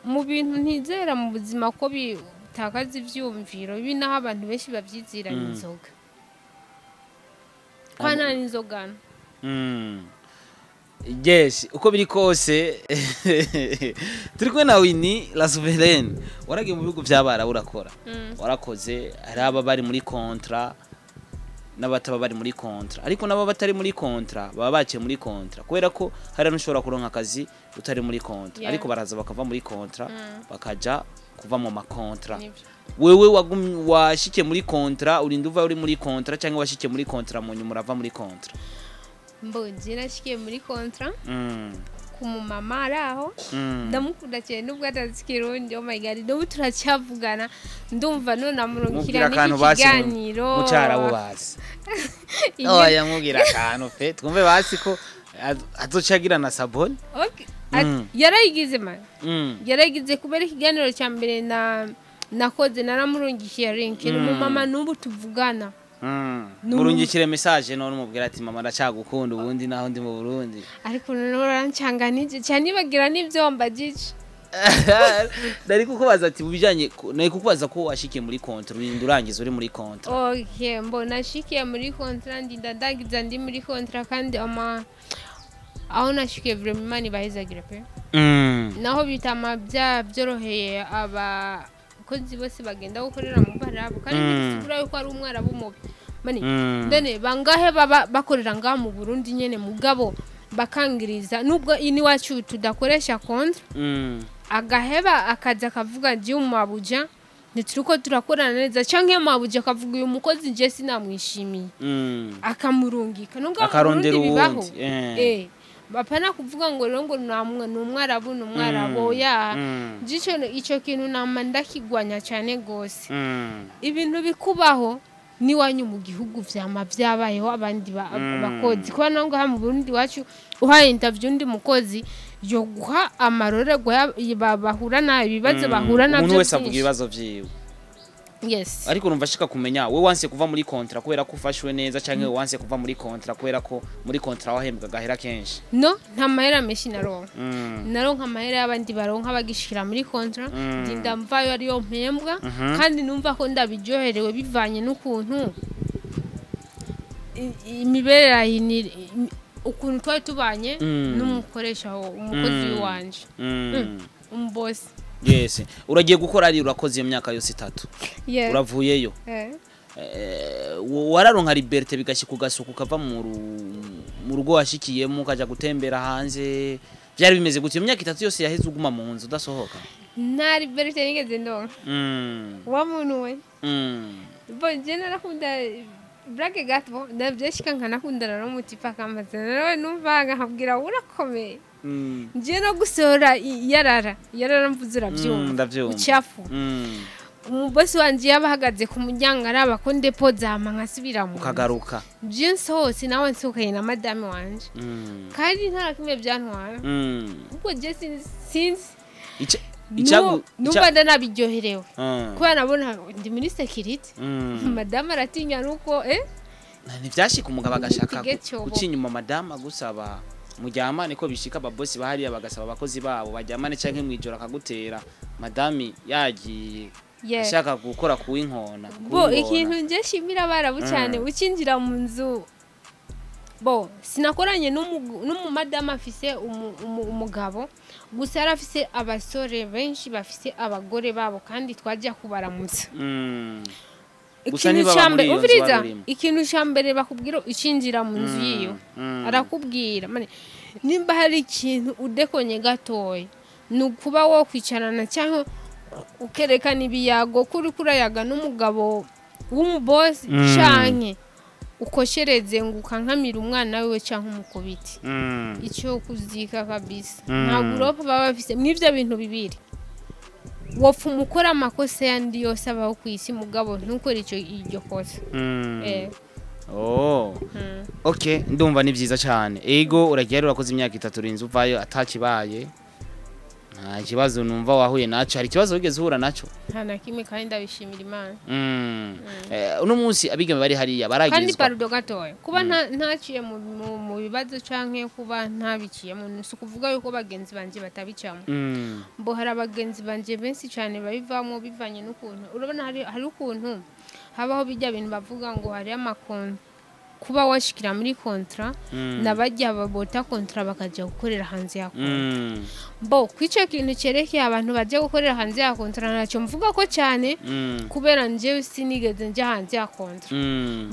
Speaker 1: mu bintu ntizera mu buzima ko bitakaza ivyumviro, ibi naho abantu benshi bavyizirana inzoga kwa nta n'inzoga.
Speaker 2: Yes, uko biri kose turi kumwe na Winnie la Souveraine. Waragiye mu bihugu by'Abarabu urakora. Warakoze, hari aba bari muri contrat n'abataba bari muri contrat, ariko nabo batari muri contrat baba baciye muri contrat, kubera ko hari n'ushobora kuronka akazi utari muri contrat, ariko baraza bakava muri contrat bakaja kuva mu ma contrat.
Speaker 1: Nivyo.
Speaker 2: Wewe wagumye washikiye muri contrat, urinda uva uri muri contrat, cyangwa washikiye muri contrat mu nyuma urava muri contrat?
Speaker 1: Mbonye nashikiye muri contrat ku mumama ari aho, ndamukunda cyane nubwo atazi Ikirundi. Oh my God, n'ubu turacyavugana, ndumva none amurungikira
Speaker 2: Mubwira akantu basi
Speaker 1: n'ikiganiro.
Speaker 2: Mu cyarabu basi. Oya, mubwira akantu pe twumve basi ko azoca agira na sabone.
Speaker 1: Okay. Yarayigize man, yarayigize kubera ikiganiro cya mbere na nakoze naramurungikiye link, ni umumama n'ubu tuvugana.
Speaker 2: Murungikire message none umubwira ati: "Mama, ndacyagukunda ubundi naho ndi mu Burundi."
Speaker 1: Ariko noneho urancanganije cyane, nibagira n'ibyo mbagije.
Speaker 2: Nari kukubaza ati bijanye, nari kukubaza ko washikiye muri contrat, urinda urangiza uri muri contrat.
Speaker 1: Okay, mbona nashikiye muri contrat, ndinda ndagiza ndi muri contrat, kandi ama aho nashikiye vraiment Imana ibahezagira pe. Naho bitama bya byoroheye abakozi bose bagenda gukorera mu Barabu, kandi ntibisigura yuko ari Umwarabu mubi mani. Ndene bangahe baba bakorera ngaha mu Burundi nyene, mugabo bakangiriza, nubwo ini wacu tudakoresha contrat, agaheba akaza akavuga ngiye umumabuja ntituriko turakorana neza, canke mabuja akavuga uyu mukozi nje sinamwishimiye, akamurungika nubwo mu
Speaker 2: Akarondera
Speaker 1: Burundi bibaho.
Speaker 2: uwundi.
Speaker 1: Bapana kuvuga ngo rero ngo namwe ni Umwarabu, ni Umwarabu, oya. Jico ico kintu nama ndakigwanya cyane gose. Ibintu bikubaho n'iwanyu mu gihugu vyama vyabayeho abandi bakozi, kuba naho ngaha mu Burundi wacu uhaye interview undi mukozi yo guha amarorerwa bahura nayo, ibibazo bahura navyo
Speaker 2: Umuntu wese avuga
Speaker 1: vyinshi.
Speaker 2: ibibazo vyiwe.
Speaker 1: Yes.
Speaker 2: Ariko urumva ashika kumenya we wanse kuva muri contrat kubera ko ufashwe neza, canke we wanse kuva muri contrat kubera ko muri contrat wahembwa gahera kenshi?
Speaker 1: No, nta mahera menshi naronka. Naronka amahera y'abandi baronka bagishikira muri contrat. Ndinda mvayo ariyo mpembwa, kandi numva ko ndabiryoherewe bivanye n'ukuntu imibereho ukuntu twari tubanye n'umukoresha umukozi wanje, umubosi.
Speaker 2: Yes, uragiye gukora ari urakoze iyo myaka yose 3, uravuyeyo. Wararonka liberté bigashyika ugasuka ukava mu rugo washikiyemo ukaja gutembera hanze? Byari bimeze gute iyo myaka 3 yose yaheze uguma mu nzu udasohoka?
Speaker 1: Nta liberté nigeze ndonka, wa muntu we. Bo je narakunda blague gato, ndavyashika nkanakundana n'umutipa akambaza nawe numva nkabwira urakomeye. Nje no gusohora yarara yarara mvuze uravyumva.
Speaker 2: Ndavyumva.
Speaker 1: Uchafu. Umubosi wanje yaba ahagaze ku muryango araba ko ndepozama nkasubira mu nzu.
Speaker 2: Ukagaruka.
Speaker 1: Je nsohotse nawe nsohokanye na madame wanje, kandi nta na kimwe byantwara, kuko je sinzi numva ndanabiryoherewe kubera nabona ndi muri sécurité. Madame aratinya nuko
Speaker 2: Ntivyashika umugabo agashaka
Speaker 1: Tige cyobo.
Speaker 2: guca inyuma madamu agusaba muryamane, ko bishika ababosi bahariya bagasaba abakozi babo baryamane, canke mwijoro akagutera madami yagiye ashaka gukora kuwinkona?
Speaker 1: Bo ikintu nje shimira Abarabu cyane, ukinjira mu nzu, bo sinakoranye n'umumadamu afise umugabo gusa, yari afise abasore benshi bafise abagore babo, kandi twajya kubaramutsa.
Speaker 2: Gusa niba muri iyo nzu barurimo.
Speaker 1: Ikintu cya mbere bakubwira ucinjira mu nzu yiyo, arakubwira nimba hari ikintu udekonye gatoya, ni ukuba wo kwicarana cyangwa ukerekana ibiyago kuri kurayaga n'umugabo w'umubosi, canke ukoshereze ngo ukankamira umwana wiwe cyangwa umukubiti. Icyo kuzika kabisa nta guropa baba bafise mw'ivyo bintu bibiri. Wopfa umukora amakosa yandi yose abaho ku isi, mugabo ntukore icyo iryo kosa.
Speaker 2: Oh. Okay, ndumva ni byiza cyane. Ego uragiye urakoze imyaka 3 urinze uvayo atakibaye. Nta kibazo numva wahuye naco. Hari ikibazo wigeze uhura naco?
Speaker 1: Nta na kimwe, kandi ndabishimira Imana.
Speaker 2: Uno munsi abigeme bari hariya baragirizwa.
Speaker 1: Kandi parudo gatoya. Kuba ntaciye mu bibazo canke kuba ntabiciyemo, si ukuvuga yuko bagenzi banje batabicamo. Mbo hari abagenzi banje benshi cyane babivamo bivanye n'ukuntu. Urabona hari ukuntu habaho bijya bintu bavuga ngo hari amakonti, kuba washikira muri kontra nabajya babota kontra bakajya gukorera hanze ya kontra. Bo kwico kintu cerekeye abantu bajya gukorera hanze ya kontra ntacyo mvuga ko cyane, kubera njewe sinigeze njya hanze ya kontra.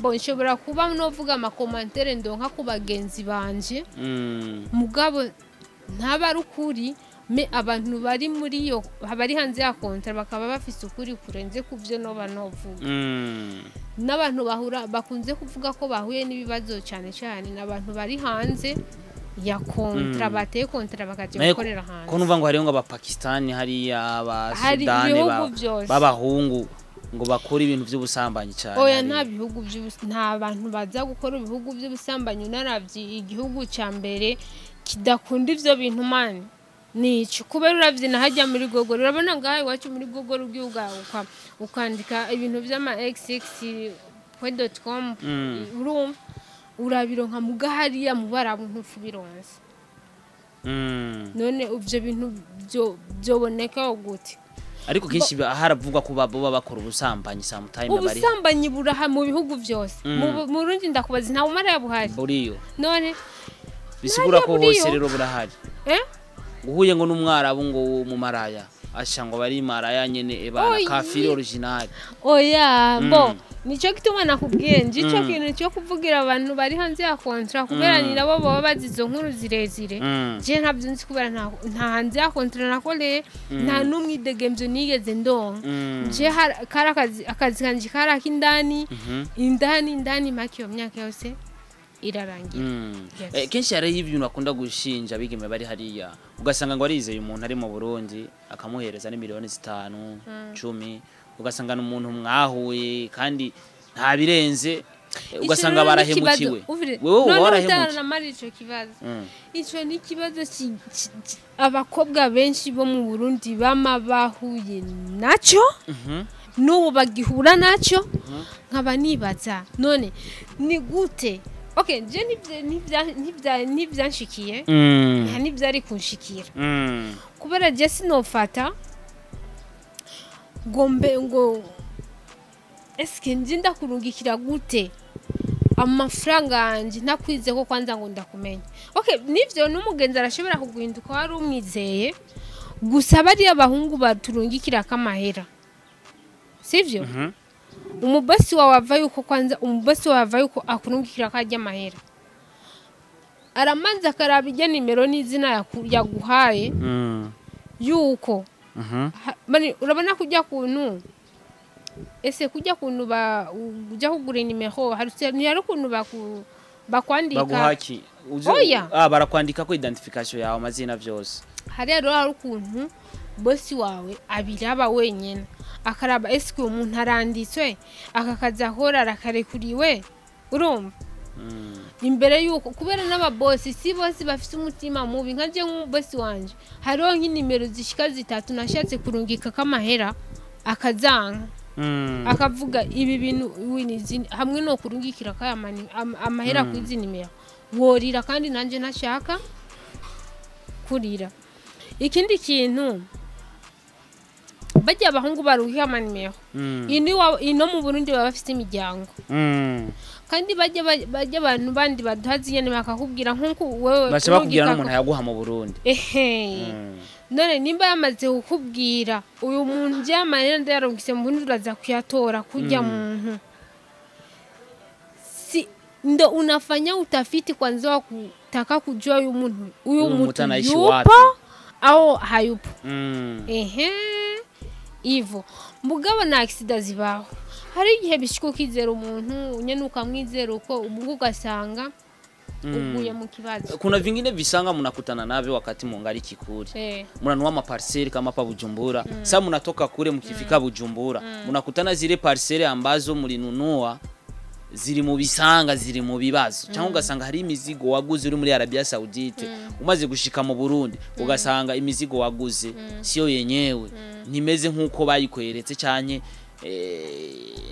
Speaker 1: Bo nshobora kuba novuga amakomantere ndonka ku bagenzi banje, mugabo ntaba ari ukuri, me abantu bari muri yo bari hanze ya kontra bakaba bafise ukuri kurenze kuvyo noba novuga. N'abantu bahura bakunze kuvuga ko bahuye n'ibibazo cyane cyane n'abantu bari hanze ya kontra, bateye kontra bakajya gukorera hanze.
Speaker 2: Ko numva ngo hariyo ngo abapakistani hariya aba Sudani b'abahungu ngo bakora ibintu by'ubusambanyi cyane.
Speaker 1: Oya, nta bihugu nta bantu baza gukora ibihugu by'ubusambanyi. Unaravye igihugu cya mbere kidakunda ivyo bintu mani nico, kubera uravye hajya muri Google, urabona ngaho iwacu muri Google ugiye ukandika ibintu by'ama xx.com, urumva urabironka mugahariya mu barabu ntufubironse. None ivyo bintu byoboneka gute?
Speaker 2: Ariko kenshi haravugwa ko baba bakora ubusambanyi sometime bari.
Speaker 1: Ubusambanyi buraha mu bihugu byose. Mu Burundi ndakubaza nta umara yabuhari.
Speaker 2: Buriyo.
Speaker 1: None
Speaker 2: bisigura ko hose rero burahari. Uhuye ngo n'umwarabu ngo mu maraya asha ngo bari maraya nyene ebana kafiri original.
Speaker 1: Oya, bo nico gituma nakubwiye nje ico kintu cyo kuvugira abantu bari hanze ya kontra, kubera ni nabo baba bazizo nkuru zirezire. Je ntabyo nzi kubera nta hanze ya kontra nakoreye, nta n'umwidegemvyo nigeze ndonka. Je kara akazi kanje kara kindani indani indani maki yo myaka yose irarangira.
Speaker 2: Kenshi hari ibintu akunda gushinja abigeme bari hariya, ugasanga ngo arizeye umuntu ari mu Burundi akamuhereza ni miliyoni 5, 10, ugasanga n'umuntu mwahuye kandi nta birenze, ugasanga barahemukiwe.
Speaker 1: Wewe warahemukiwe. Ico kibazo. Ico ni kibazo abakobwa benshi bo mu Burundi bama bahuye naco, n'ubu bagihura naco, nkaba nibaza none ni gute? Okay, je ntivyanshikiye, nta nivyari kunshikira. Kubera je sinofata gombe ngo eske nje ndakurungikira gute amafaranga yanje ntakwize ko kwanza ngo ndakumenya. Okay, nivyo n'umugenzi arashobora kuguhinduka wari umwizeye, gusa bari abahungu baturungikira kamahera. Sivyo? Umubasi wawe ava yuko kwanza umubasi wawe ava yuko akurungikira kajya amahera, aramanza akaraba ijya nimero n'izina yaguhaye yuko urabona kujya kuntu ese kujya kuntu ba ujya kugura nimero hari ukuntu bakwandika
Speaker 2: baguhaki.
Speaker 1: Oya,
Speaker 2: barakwandika ko identification yawe amazina byose.
Speaker 1: Hari rero hari ukuntu bosi wawe abiraba wenyine akaraba eske umuntu aranditswe aka kazi ahora arakarekuriwe, urumva imbere yuko kubera n'ababosi si bose bafite umutima mubi. Nka je nk'umubosi wanje hariho nk'inimero zishika 3 nashatse kurungika kamahera akazanka, akavuga ibi bintu hamwe no kurungikira kaya amahera kwizi nimero worira, kandi nanje ntashaka kurira. Ikindi kintu bajya abahungu baruhiye amanimero ino mu Burundi baba bafite imiryango. Kandi bajya abantu bandi baduha zinyene bakakubwira nkuko wewe
Speaker 2: Baca bakubwira n'umuntu yaguha mu Burundi.
Speaker 1: Ehe. None nimba yamaze kukubwira uyu muntu by'amarira ndayarungise mu Burundi uraza kuyatora kujya muntu. Si ndo unafanya utafiti kwanza wa kutaka kujua uyu muntu uyu muntu yupo au hayupo. Ehe. Ivo mugabo na accident zibaho. Hari igihe bishika ukizera umuntu nyene ukamwizera uko ubwo ugasanga uguye mu kibazo.
Speaker 2: Kuna vingine visanga mnakutana navyo wakati mungali kikuri. Mnanunua maparcel kama pa Bujumbura. Sasa mnatoka kule mkifika Bujumbura, mnakutana zile parcel ambazo mlinunua ziri mu bisanga, ziri mu bibazo. Cyangwa ugasanga hari imizigo waguze uri muri Arabia Saudite, umaze gushika mu Burundi ugasanga imizigo waguze siyo yenyewe, ntimeze nkuko bayikweretse cyane,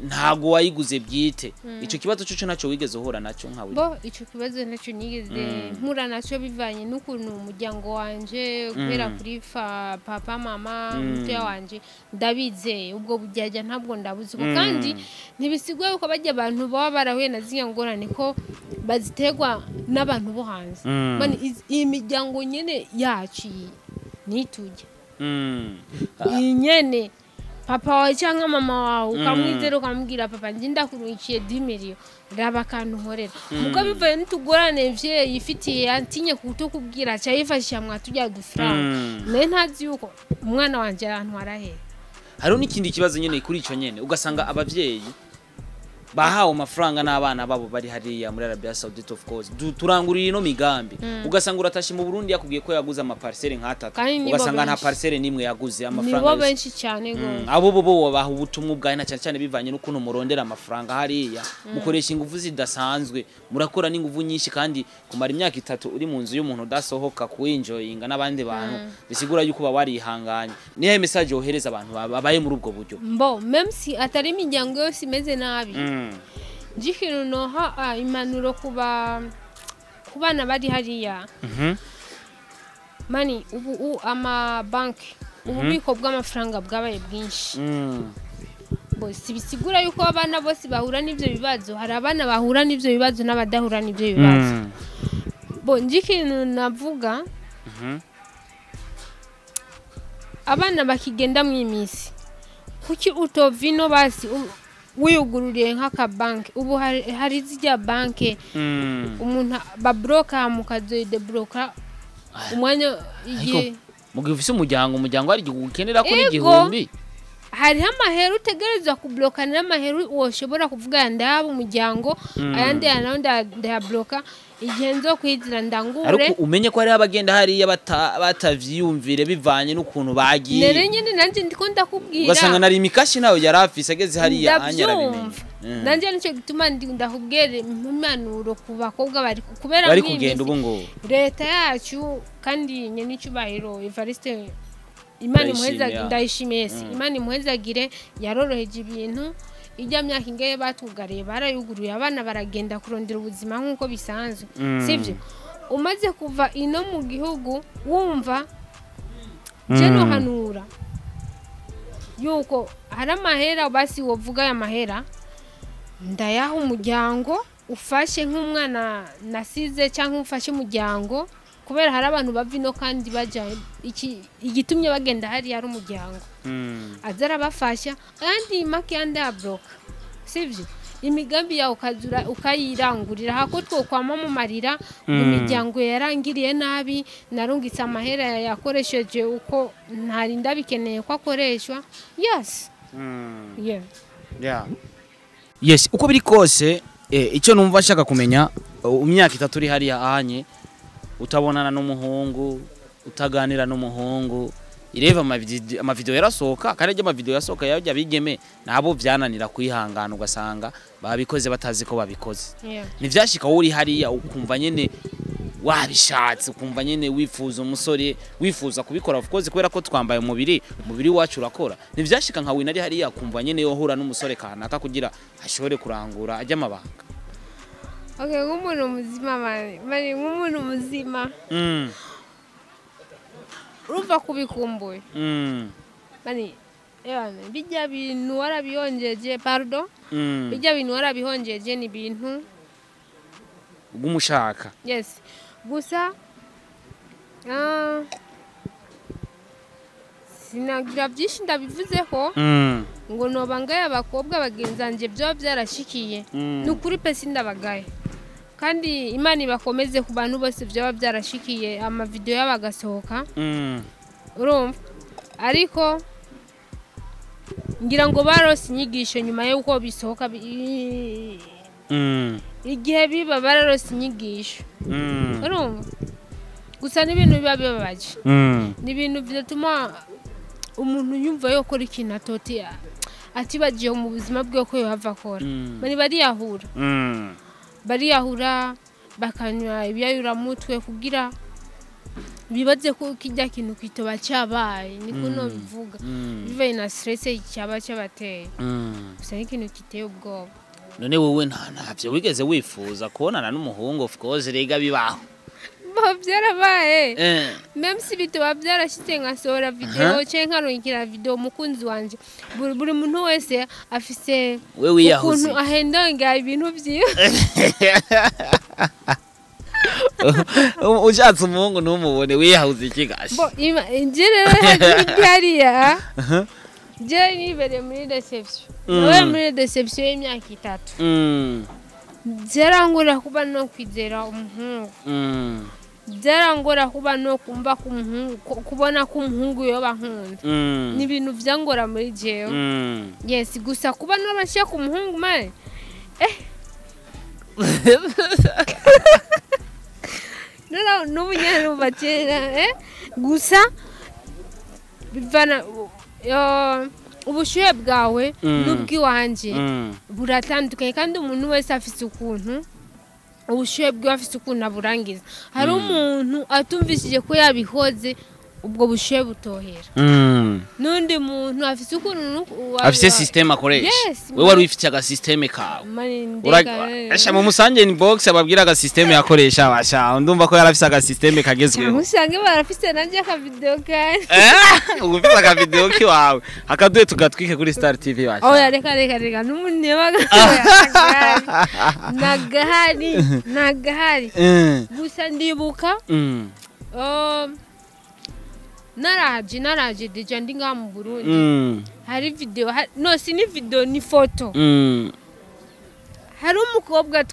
Speaker 2: ntago wayiguze bwite. Ico kibazo cyo naco wigeze uhura naco nkawe?
Speaker 1: Bo ico kibazo naco nigeze mpura naco bivanye n'ukuntu umuryango wanje guhera kuri papa mama mutoya wanje ndabizeye ubwo bujyajya ntabwo ndabuze. Kandi ntibisigwe yuko bajya abantu baba barahuye na zinya ngorane ko baziterwa n'abantu bo hanze. Mani iyi miryango nyene yacu nitujye nyene papa wawe cyangwa mama wawe ukamwizera ukamubwira papa njye ndakurukiye 10 million raba akantu nkorera. Mugo bivaye n'utugorane vye yifitiye antinye kutokubwira cyayifashisha mwatujya dufaranga. Naye ntazi yuko umwana wanje arantwara he.
Speaker 2: Hariho n'ikindi kibazo nyene kuri ico nyene, ugasanga abavyeyi bahawe amafaranga n'abana babo bari hariya muri Arabia Saudite, of course turangurira ino migambi. Ugasanga uratashe mu Burundi yakubwiye ko yaguze ama parcelle nk'atatu, ugasanga nta parcelle nimwe yaguze amafaranga.
Speaker 1: Nibo benshi cyane go.
Speaker 2: Abo bo baha ubutumwa bwawe na cyane cyane bivanye n'ukuntu murondera amafaranga hariya, mukoresha ingufu zidasanzwe, murakora n'ingufu nyinshi, kandi kumara imyaka 3 uri mu nzu y'umuntu udasohoka kuenjoyinga n'abandi bantu bisigura yuko baba warihanganye. Niyo message yohereza abantu babaye muri ubwo buryo?
Speaker 1: Mbo même si atari imiryango yose imeze nabi, Jikintu noha impanuro kuba kubana bari hariya. Mani ubu ama banki ububiko bw'amafaranga bwabaye bwinshi. Bo si bisigura yuko abana bose bahura n'ivyo bibazo, hari abana bahura n'ivyo bibazo n'abadahura n'ivyo bibazo. Bo njikintu navuga abana bakigenda mu imisi kuki utovino basi wiyugururiye nk'aka banki. Ubu hari zijya banki umuntu babroka mukazoyidebroka umwanya igihe
Speaker 2: mugihe ufise umuryango ari gukenera ko n'igihumbi.
Speaker 1: Hariho amahera utegerezwa kubloka n'amahera woshobora kuvuga ndaba umuryango ayandi nayo ndayabloka igihe nzo kwizira ndangure.
Speaker 2: Ariko umenye ko hari abagenda hariya batavyiyumvire bivanye n'ukuntu bagiye.
Speaker 1: Nere nyene nanje ndiko ndakubwira
Speaker 2: ugasanga nari imikashi nayo yarafise ageze hariya anyarabimenya.
Speaker 1: Nanje nico gituma ndakubwire impanuro ku bakobwa bari kubera
Speaker 2: bari kugenda ubu ngo
Speaker 1: leta yacu kandi nyene icubahiro Evariste Imana imuhezagire ndayishimiye. Imana imuhezagire yaroroheje ibintu. Ijya myaka ingaye batugariye barayuguruye abana baragenda kurondera ubuzima nkuko bisanzwe. Sivyo? Umaze kuva ino mu gihugu wumva je no hanura yuko hari amahera basi wovuga ya mahera ndayaha umuryango ufashe nk'umwana nasize cyangwa ufashe umuryango, kubera hari abantu bava ino kandi baja iki igitumye bagenda hari ari umuryango. Azara bafasha kandi make yandi abroka. Sivyo? Imigambi yawe ukazura ukayirangurira hako twokwama mu marira imiryango yarangiriye nabi narungitse amahera yakoresheje uko ntari ndabikeneye ko akoreshwa. Yes. Yeah.
Speaker 2: Yeah. Yes, uko biri kose icyo numva nshaka kumenya imyaka 3 uri hariya ahanye utabonana n'umuhungu, utaganira n'umuhungu, ireva amavideo yarasohoka kandi ajya amavideo yasohoka yajya bigeme nabo byananira kwihangana ugasanga babikoze batazi ko babikoze. Ntivyashika wowe uri hariya ukumva nyene wabishatse, ukumva nyene wifuza umusore, wifuza kubikora of course kubera ko twambaye umubiri wacu urakora. Ntivyashika nka wina ari hariya ukumva nyene yohura n'umusore kanaka kugira ashobore kurangura ajya amabanga.
Speaker 1: Okay, nk'umuntu muzima mani nk'umuntu muzima. Urumva kubikumbuye. Mani Bijya bintu warabihonjeje, pardon, bijya bintu warabihonjeje ni ibintu
Speaker 2: bw'umushaka.
Speaker 1: Yes, gusa sinagira byinshi ndabivuzeho ngo noba ngaye abakobwa bagenzanje byo byarashikiye. Ni ukuri pe, sindabagaye, kandi Imana ibakomeze ku bantu bose byaba byarashikiye, amavideo yabo agasohoka. Urumva, ariko ngira ngo barose inyigisho nyuma y'uko bisohoka, igihe biba bararose inyigisho. Urumva, gusa n'ibintu biba bibabaje, ni ibintu bidatuma umuntu yumva yokora ikintu atoti atibagiye mu buzima bwe ko yohava akora. Bari bariyahura, bariyahura bakanywa ibiyayuramutwe kugira bibaze ko kijya kintu kitoba cyabaye, niko no bivuga, bivaye na stress cyaba cyabateye. Gusa ni ikintu giteye ubwoba.
Speaker 2: None wowe ntavyo wigeze wifuza kubonana n'umuhungu? Of course rega bibaho.
Speaker 1: Bo byarabaye, même si bitoba byarashitse nkasohora video cyangwa nkarungikira video umukunzi wanje, buri muntu wese afise
Speaker 2: we wiyahuze
Speaker 1: ukuntu ahendonga ibintu vyiwe.
Speaker 2: Ushatse umuhungu ntumubone, wiyahuze iki gashi?
Speaker 1: Bo nje rero hariya je nibereye muri reception, nawe muri reception y'imyaka 3. Byarangora kuba no kwizera umuhungu, byarangora kuba no kumva ku muhungu, kubona ko umuhungu yoba nkunda, ni ibintu byangora muri jewe. Yes, gusa kuba nabasha ku muhungu mane no n'ubu nyene numva kera gusa bivana ubushuhe bwawe n'ubwiwanje buratandukanye, kandi umuntu wese afise ukuntu ubushuhe bwiwe, afise ukuntu aburangiza. Hari umuntu atumvishije ko yabihoze ubwo bushuhe butohera, n'undi muntu afise ukuntu
Speaker 2: afise system akoresha. Wewe wari wifitiye aga system kawe. Esha mu musange inbox ababwira aga system yakoresha, basha ndumva ko yarafise aga system kagezweho.
Speaker 1: Musange barafise nanje aka video kandi.
Speaker 2: Ufise aka video ki wawe akaduye tugatwike kuri Star TV basha.
Speaker 1: Oya reka reka reka n'umuntu yabaga nagahari. Gusa ndibuka naraje deja ndi ngaha mu Burundi. Hari video, no si ni video ni photo. Hari umukobwa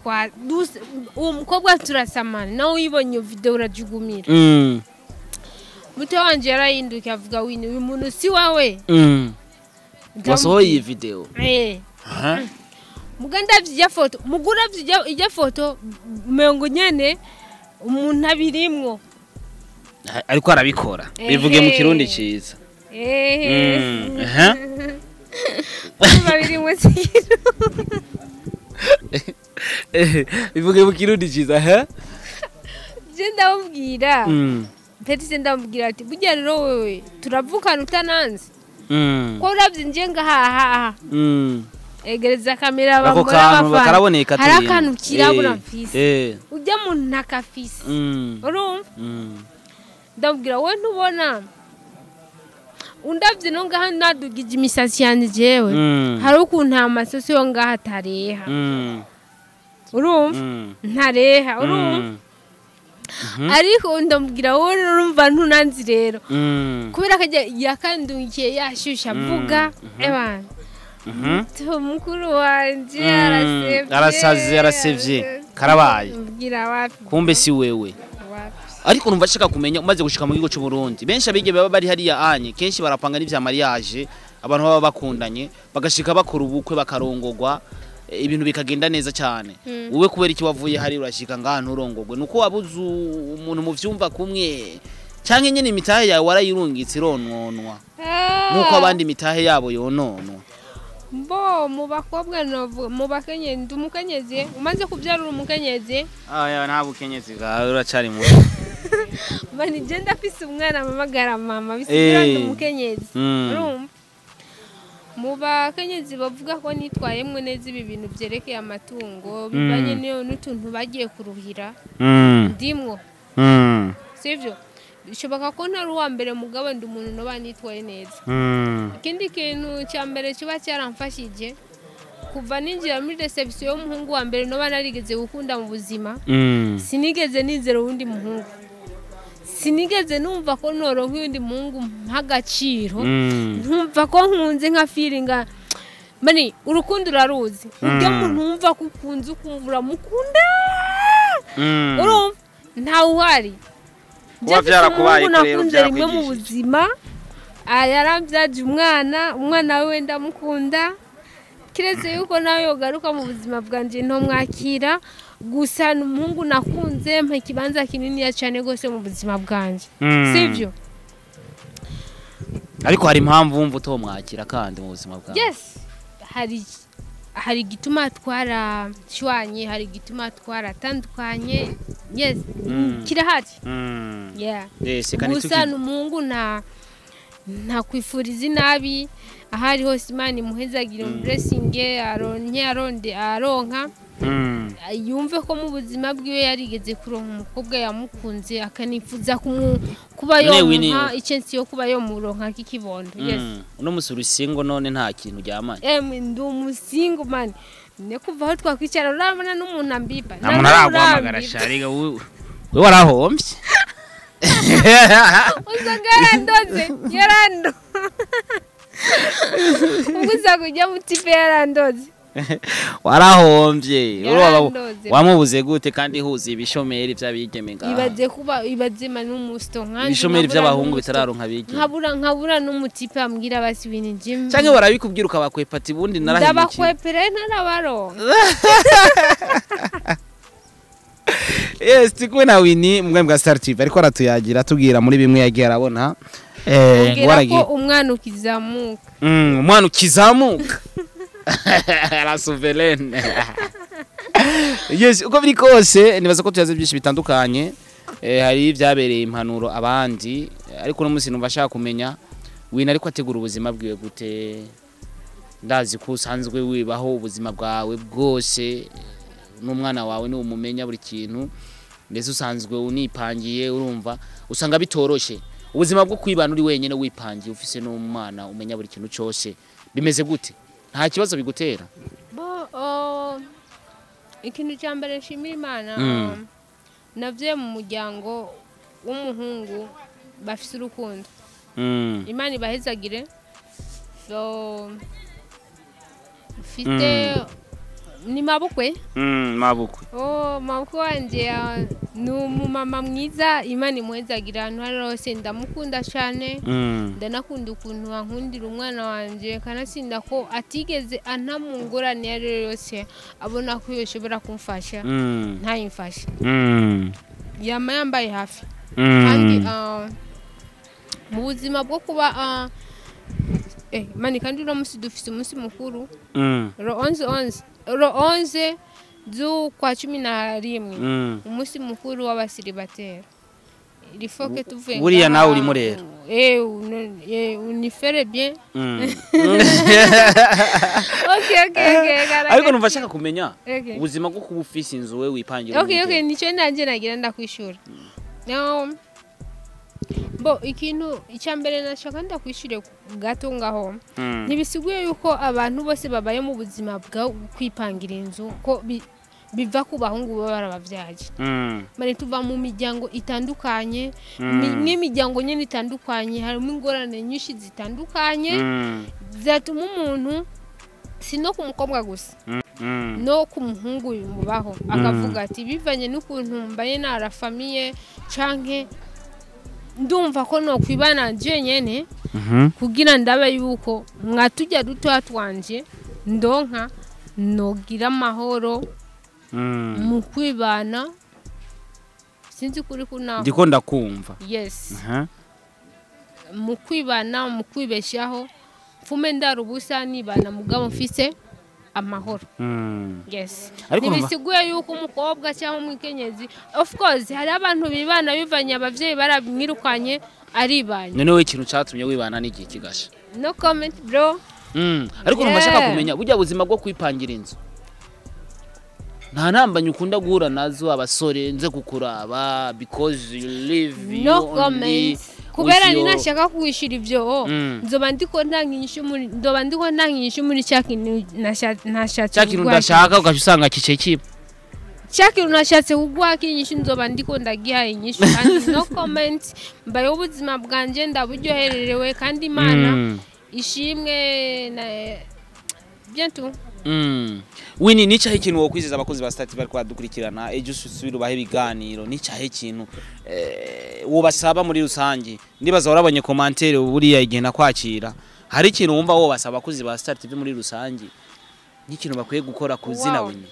Speaker 1: uwo mukobwa turasamana, nawe uyibonye video urajugumira. Muto wanje yarahinduka avuga wini uyu muntu si wawe.
Speaker 2: Wasohoye iyi video.
Speaker 1: Muganda vya photo, mugura vya photo mengo nyene umuntu abirimwo.
Speaker 2: Ariko arabikora bivuge mu Kirundi ciza. Bivuge mu Kirundi ciza.
Speaker 1: Je ndamubwira Petise, ndamubwira ati burya rero wewe turavukana utananze, ko uravye nje ngahaha egereza kamera bamora
Speaker 2: bakaraboneka,
Speaker 1: hari akantu kirabura mfise ujya mu ntakafise, urumva? Ndamubwira wowe ntubona undavye no ngaha nadugije imisatsi yanje jewe, hari ukuntu amasoso yo ngaha atareha, urumva? Ntareha, urumva? Ariko ndamubwira wowe urumva ntunanzi rero, kubera ko yakandungiye yashusha avuga ebana mukuru wanje
Speaker 2: arasavye arasevye karabaye, kumbe si wewe. Ariko numva nshaka kumenya umaze gushika mu gihugu cy'u Burundi, benshi abige baba bari hariya anye kenshi barapanga n'ivya mariage, abantu baba bakundanye bagashika bakora ubukwe bakarongogwa, ibintu bikagenda neza cyane. Wowe kubera iki wavuye hari urashika ngaha nturongogwe? Nuko wabuze umuntu mu vyumva kumwe, canke nyene imitahe yawe warayirungitse irononwa nkuko abandi imitahe yabo yononwa?
Speaker 1: Bo mu bakobwa no mu bakenyezi, ndi umukenyezi umaze kubyarura umukenyezi.
Speaker 2: Aya nta bukenyezi bwawe uracari muto.
Speaker 1: Mani je ndafise umwana mamagara mama bisigura ndi umukenyezi. Urumva? Mu bakenyezi bavuga ko nitwayemwe neza ibi bintu byerekeye amatungo bivanye niyo n'utuntu bagiye kuruhira ndimwo. Sivyo? Bishoboka ko ntari uwa mbere, mugabo ndi umuntu noba nitwaye neza. Ikindi kintu cya mbere kiba cyaramfashije, kuva ninjira muri déception y'umuhungu wa mbere noba narigeze gukunda mu buzima, sinigeze nizera uwundi muhungu, sinigeze numva ko noronka uyundi muhungu mp'agaciro, ntumva ko nkunze nka feelinga mani urukundo uraruzi, uryo muntu wumva ko ukunze, ukumva uramukunda, urumva ntawe uhari.
Speaker 2: Kuba vyarakubaye
Speaker 1: Umuhungu
Speaker 2: rero
Speaker 1: nakunze rimwe mu
Speaker 2: byarakwigishije.
Speaker 1: buzima, yarambyaje umwana, umwana we ndamukunda, kiretse yuko nawe yogaruka mu buzima bwanjye ntomwakira. Gusa ni umuhungu nakunze mpa ikibanza kininiya cyane rwose mu buzima bwanjye, sibyo?
Speaker 2: Ariko hari impamvu wumva utomwakira kandi mu buzima bwawe?
Speaker 1: Yes, hari igituma twarashwanye, hari igituma twaratandukanye, yes, kirahari. Yeah.
Speaker 2: Yes, reka
Speaker 1: Gusa ni umuhungu ntakwifuriza inabi, aho ari hose Imana imuhezagire, mu blessing, aronke, aronde, aronka, yumve ko mu buzima bwiwe yarigeze kuronka umukobwa yamukunze, akanifuza kuba
Speaker 2: None Winnie-
Speaker 1: yomuha icyensi yo kuba yomuronka k'ikibondo, yes.
Speaker 2: Uno musi uri single, none nta kintu uryamanye?
Speaker 1: Emwe, ndi umusingle man, ne kuva aho twakwicara urabona n'umuntu ambipa.
Speaker 2: Nta muntu araguhamagara? Shariga, we warahombye.
Speaker 1: Usanga yarandoze, yarando ubwo usanga ujya mu tipe yarandoze.
Speaker 2: Warahombye.
Speaker 1: Yarandoze.
Speaker 2: Wamubuze gute kandi huzuye ibishomeri by'abigeme ngaha?
Speaker 1: Ibaze kuba, ibaze man, n'umusito nkanje,
Speaker 2: Ibishomeri
Speaker 1: nkabura
Speaker 2: by'abahungu bitararonka abigeme.
Speaker 1: Nkabura n'umutipe ambwira basi ibintu njye.
Speaker 2: Canke barabikubwira ukabakwepa ati ubundi narahemukiye?
Speaker 1: Ndabakwepera, ntarabaronka.
Speaker 2: Yes, turi kumwe na Winnie mu bwa Star TV, ariko aratuyagira atubwira muri bimwe yagiye arabona
Speaker 1: Ubwira
Speaker 2: waragiye
Speaker 1: ko umwana ukizamuka.
Speaker 2: Umwana ukizamuka, la souveraine. Yes, uko biri kose nibaza ko tuyaze byinshi bitandukanye, hari ibyabereye impanuro abandi, ariko uno munsi numva ashaka kumenya Winnie ariko ategura ubuzima bwiwe gute. Ndazi ko usanzwe wibaho ubuzima bwawe bwose, n'umwana wawe ni umumenya buri kintu, ndetse usanzwe unipangiye. Urumva usanga bitoroshe ubuzima bwo kwibana uri wenyine, wipangiye, ufise n'umwana, umenya buri kintu cyose. Bimeze gute? Nta kibazo bigutera?
Speaker 1: Bo, oh, ikintu cya mbere nshimira Imana, navuye mu muryango w'umuhungu bafise urukundo. Imana ibahezagire. So mfite ni mabukwe.
Speaker 2: Mabukwe.
Speaker 1: Oh, mabukwe wanje, ni umumama mwiza, Imana imuhezagire ahantu ari hose, ndamukunda cyane. Ndanakunda ukuntu ankundira umwana wanje, kanatsinda ko atigeze anta mu ngorane iyo ari yo yose abona ko yoshobora kumfasha ntayimfashe. Yama yambaye hafi. Kandi mu buzima bwo kuba mani, kandi uno munsi dufise umunsi mukuru, le 11 11, le 11 z'ukwa 11, umunsi mukuru w'abasiribateri. Il faut que tuve
Speaker 2: Buriya
Speaker 1: ngaha.
Speaker 2: Nawe urimo rero.
Speaker 1: Unifere bien. Okay.
Speaker 2: Ariko numva ashaka kumenya ubuzima bwo kuba ufise inzu we wipangira.
Speaker 1: Okay, nicyo nanjye nagira ndakwishura. No. Bo, ikintu icya mbere nashaka ndakwishyure gato ngaho, ntibisiguye yuko abantu bose babaye mu buzima bwa kwipangira inzu ko biva ku bahungu baba barababyaye. Mane tuva mu miryango itandukanye, n'imiryango nyine itandukanye harimo ingorane nyinshi zitandukanye zatuma umuntu, si no ku mukobwa gusa, no ku muhungu bimubaho, akavuga ati bivanye n'ukuntu mbaye narafamiye canke ndumva ko nokwibana jenyene kugira ndabe yuko mwatujya dutoya twanje ndonka nogira amahoro mu kwibana. Sinzi kuri kunaho.
Speaker 2: Ndiko ndakumva.
Speaker 1: Yes. Mu kwibana, mu kwibeshaho, mfume ndara ubusa nibana, mugabo mfise amahoro. Yes.
Speaker 2: Ariko
Speaker 1: ntibisiguye yuko umukobwa cyangwa umwikenyezi, of course hari abantu bibana bivanye abavyeyi barabimwirukanye, aribanye.
Speaker 2: None wowe ikintu catumye wibana n'igihe kigasha?
Speaker 1: No comment, bro.
Speaker 2: Ariko numva ashaka
Speaker 1: Yeah.
Speaker 2: kumenya burya buzima bwo kwipangira inzu. Nta ntambanye ukunda guhura nazo, abasore nze kukuraba because you live
Speaker 1: No
Speaker 2: you only
Speaker 1: comment, kubera
Speaker 2: with your-
Speaker 1: ninashaka kuwishura ivyo, nzoba ndiko ntanga inyishu muri, nzoba ndiko ntanga inyishu muri cya kintu nashatse
Speaker 2: Cya kintu
Speaker 1: kuguha.
Speaker 2: udashaka, ugaca usanga kice kiba.
Speaker 1: Cya kintu nashatse kuguha inyishu, nzoba ndiko ndagiha inyishu. Kandi no comment, mbayeho ubuzima bwanje, ndaburyohererewe, kandi Imana ishimwe na bientôt.
Speaker 2: Winnie, nicahe ikintu wokwizeza abakozi ba Star TV bariko badukurikirana? Ejo usubire ubahe ibiganiro, nicahe ikintu wobasaba muri rusange? Ndibaza warabonye commentaire buriya igihe nakwakira. Hari ikintu wumva wobasaba abakozi ba Star TV muri rusange, nk'ikintu bakwiye gukora ku zina Winnie?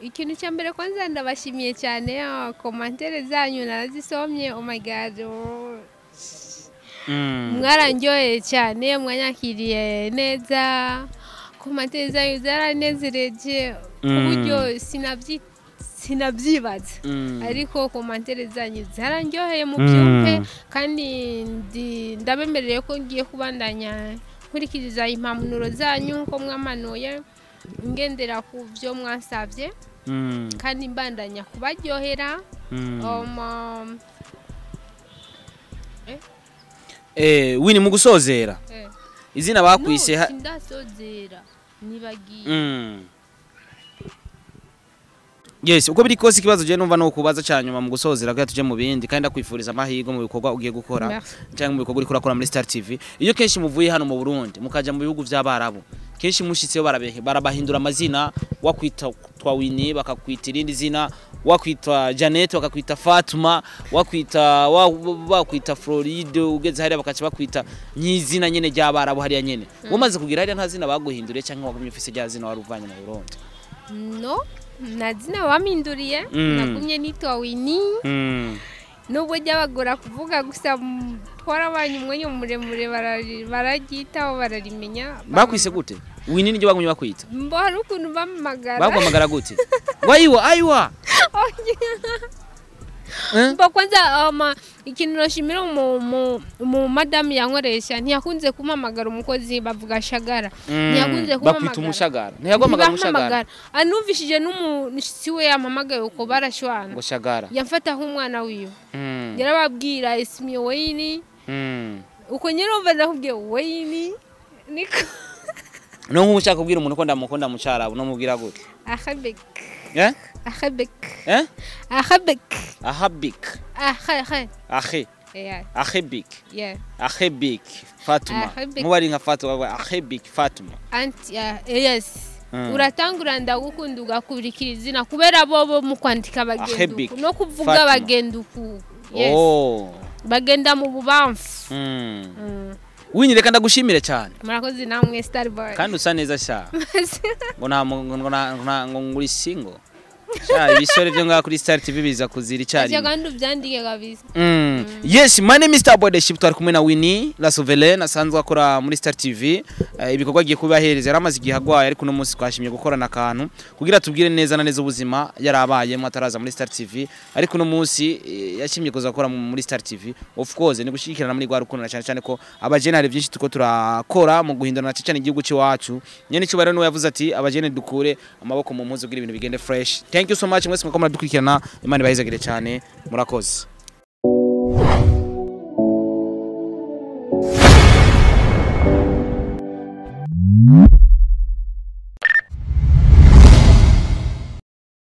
Speaker 1: Ikintu cya mbere, kwanza ndabashimiye cyane. Commentaire zanyu narazisomye, oh my God, oh. Mwarandyoheye cyane, mwanyakiriye neza, commentaire zanyu zaranezereje ku buryo sinabyibaza. Ariko commentaire zanyu zarandyoheye mu byumve, kandi ndabemereye ko ngiye kubandanya nkurikiriza impanuro zanyu nkuko mwamanuye, ngendera ku byo mwasabye, kandi mbandanya kubaryohera.
Speaker 2: Winnie, mu gusozera, izina bakwise
Speaker 1: No, sindasozera, nibagiye.
Speaker 2: Yes, uko biri kose, ikibazo je numva no kubaza cyanyuma mu gusozera kugira tuje mu bindi, kandi ndakwifuriza amahirwe mu bikorwa ugiye gukora
Speaker 1: Merci.
Speaker 2: cyangwa mu bikorwa uriko urakora muri Star TV. Iyo kenshi muvuye hano mu Burundi mukaja mu bihugu vy'Abarabu, kenshi mushitseyo barabehe barabahindura amazina: wakwita twa Winnie bakakwita irindi zina, wakwita Janet bakakwita Fatuma, wakwita wakwita Floride, ugeze hariya bakaca bakwita nyizina nyene ry'Abarabu hariya nyene. Umaze kugira hariya, nta zina baguhinduriye cyangwa wagumye ufise rya zina wari uvanye mu Burundi?
Speaker 1: No, nta zina bampinduriye. Nagumye nitwa Winnie, nubwo ryabagora kuvuga gusa, twarabanye umwanya muremure, bararyitaho, bararimenya.
Speaker 2: Bakwise gute? Winnie niryo bagumye bakwita?
Speaker 1: Mbo hari ukuntu bampamagara.
Speaker 2: Baguhamagara gute? Waiwa aiwa. Eh?
Speaker 1: Mbo kwanza, ikintu nashimira mu madamu yankoresha, ntiyakunze kumpamagara umukozi, bavuga shagara. Ntiyakunze
Speaker 2: Bakwita
Speaker 1: kumpamagara.
Speaker 2: Umushagara? Ntiyaguhamagara umushagara?
Speaker 1: Ntibampamagara. Anumvishije n'umushitsi we yampamagaye uko, barashwana.
Speaker 2: Ngo shagara?
Speaker 1: Yamfata nk'umwana wiwe. Yarababwira ismiye Winnie. Uko nyine umva ndakubwiye Winnie, niko.
Speaker 2: No nk'ubu ushaka kubwira umuntu ko ndamukunda mu Cyarabu, no mubwira gute?
Speaker 1: Ahabek.
Speaker 2: Eh?
Speaker 1: Ahabek.
Speaker 2: Eh?
Speaker 1: Ahabek.
Speaker 2: Ahabik?
Speaker 1: Ahe.
Speaker 2: Ahe?
Speaker 1: Yeah.
Speaker 2: Ahebik?
Speaker 1: Yeah.
Speaker 2: Ahebik Fatuma.
Speaker 1: Ahebik.
Speaker 2: Muba ari nka Fatuma, bavuga ahebik Fatuma.
Speaker 1: Anti, yes. Uratangura ndagukunda, ugakurikira izina, kubera bobo mu kwandika bagenda
Speaker 2: Ahebik
Speaker 1: uku, no kuvuga
Speaker 2: Fatuma.
Speaker 1: bagenda uku, yes.
Speaker 2: Oh.
Speaker 1: Bagenda mu bubamfu.
Speaker 2: Winnie, reka ndagushimire cyane.
Speaker 1: Murakoze namwe, Starboy.
Speaker 2: Kandi usa neza sha. Ngo nta ngo nguri single sha, ibisore byo ngaha kuri Star TV biza kuzira
Speaker 1: Acha
Speaker 2: icyarimwe.
Speaker 1: kandi ubyandike kabisa.
Speaker 2: Yes, my name is Starboy The Ship. Twari kumwe na Winnie La Souveraine, asanzwe akora muri Star TV. Ibikorwa agiye kubahereza, yari amaze igihe agwaye, ariko uno munsi twashimye gukorana akantu kugira tubwire neza na neza ubuzima yarabayemo ataraza muri Star TV. Ariko uno munsi yashimye kuza gukora muri Star TV. Of course ni gushyigikirana muri rwa rukundo, na cyane cyane ko abajene hari byinshi tuko turakora mu guhindura na cyane cyane igihugu cy'iwacu. Nyene cyubahiro niwe yavuze ati abajene dukure amaboko mu mpuzu kugira ibintu bigende fresh. Thank you so much mwese mwako muradukurikirana. Imana ibahezagire cyane, murakoze.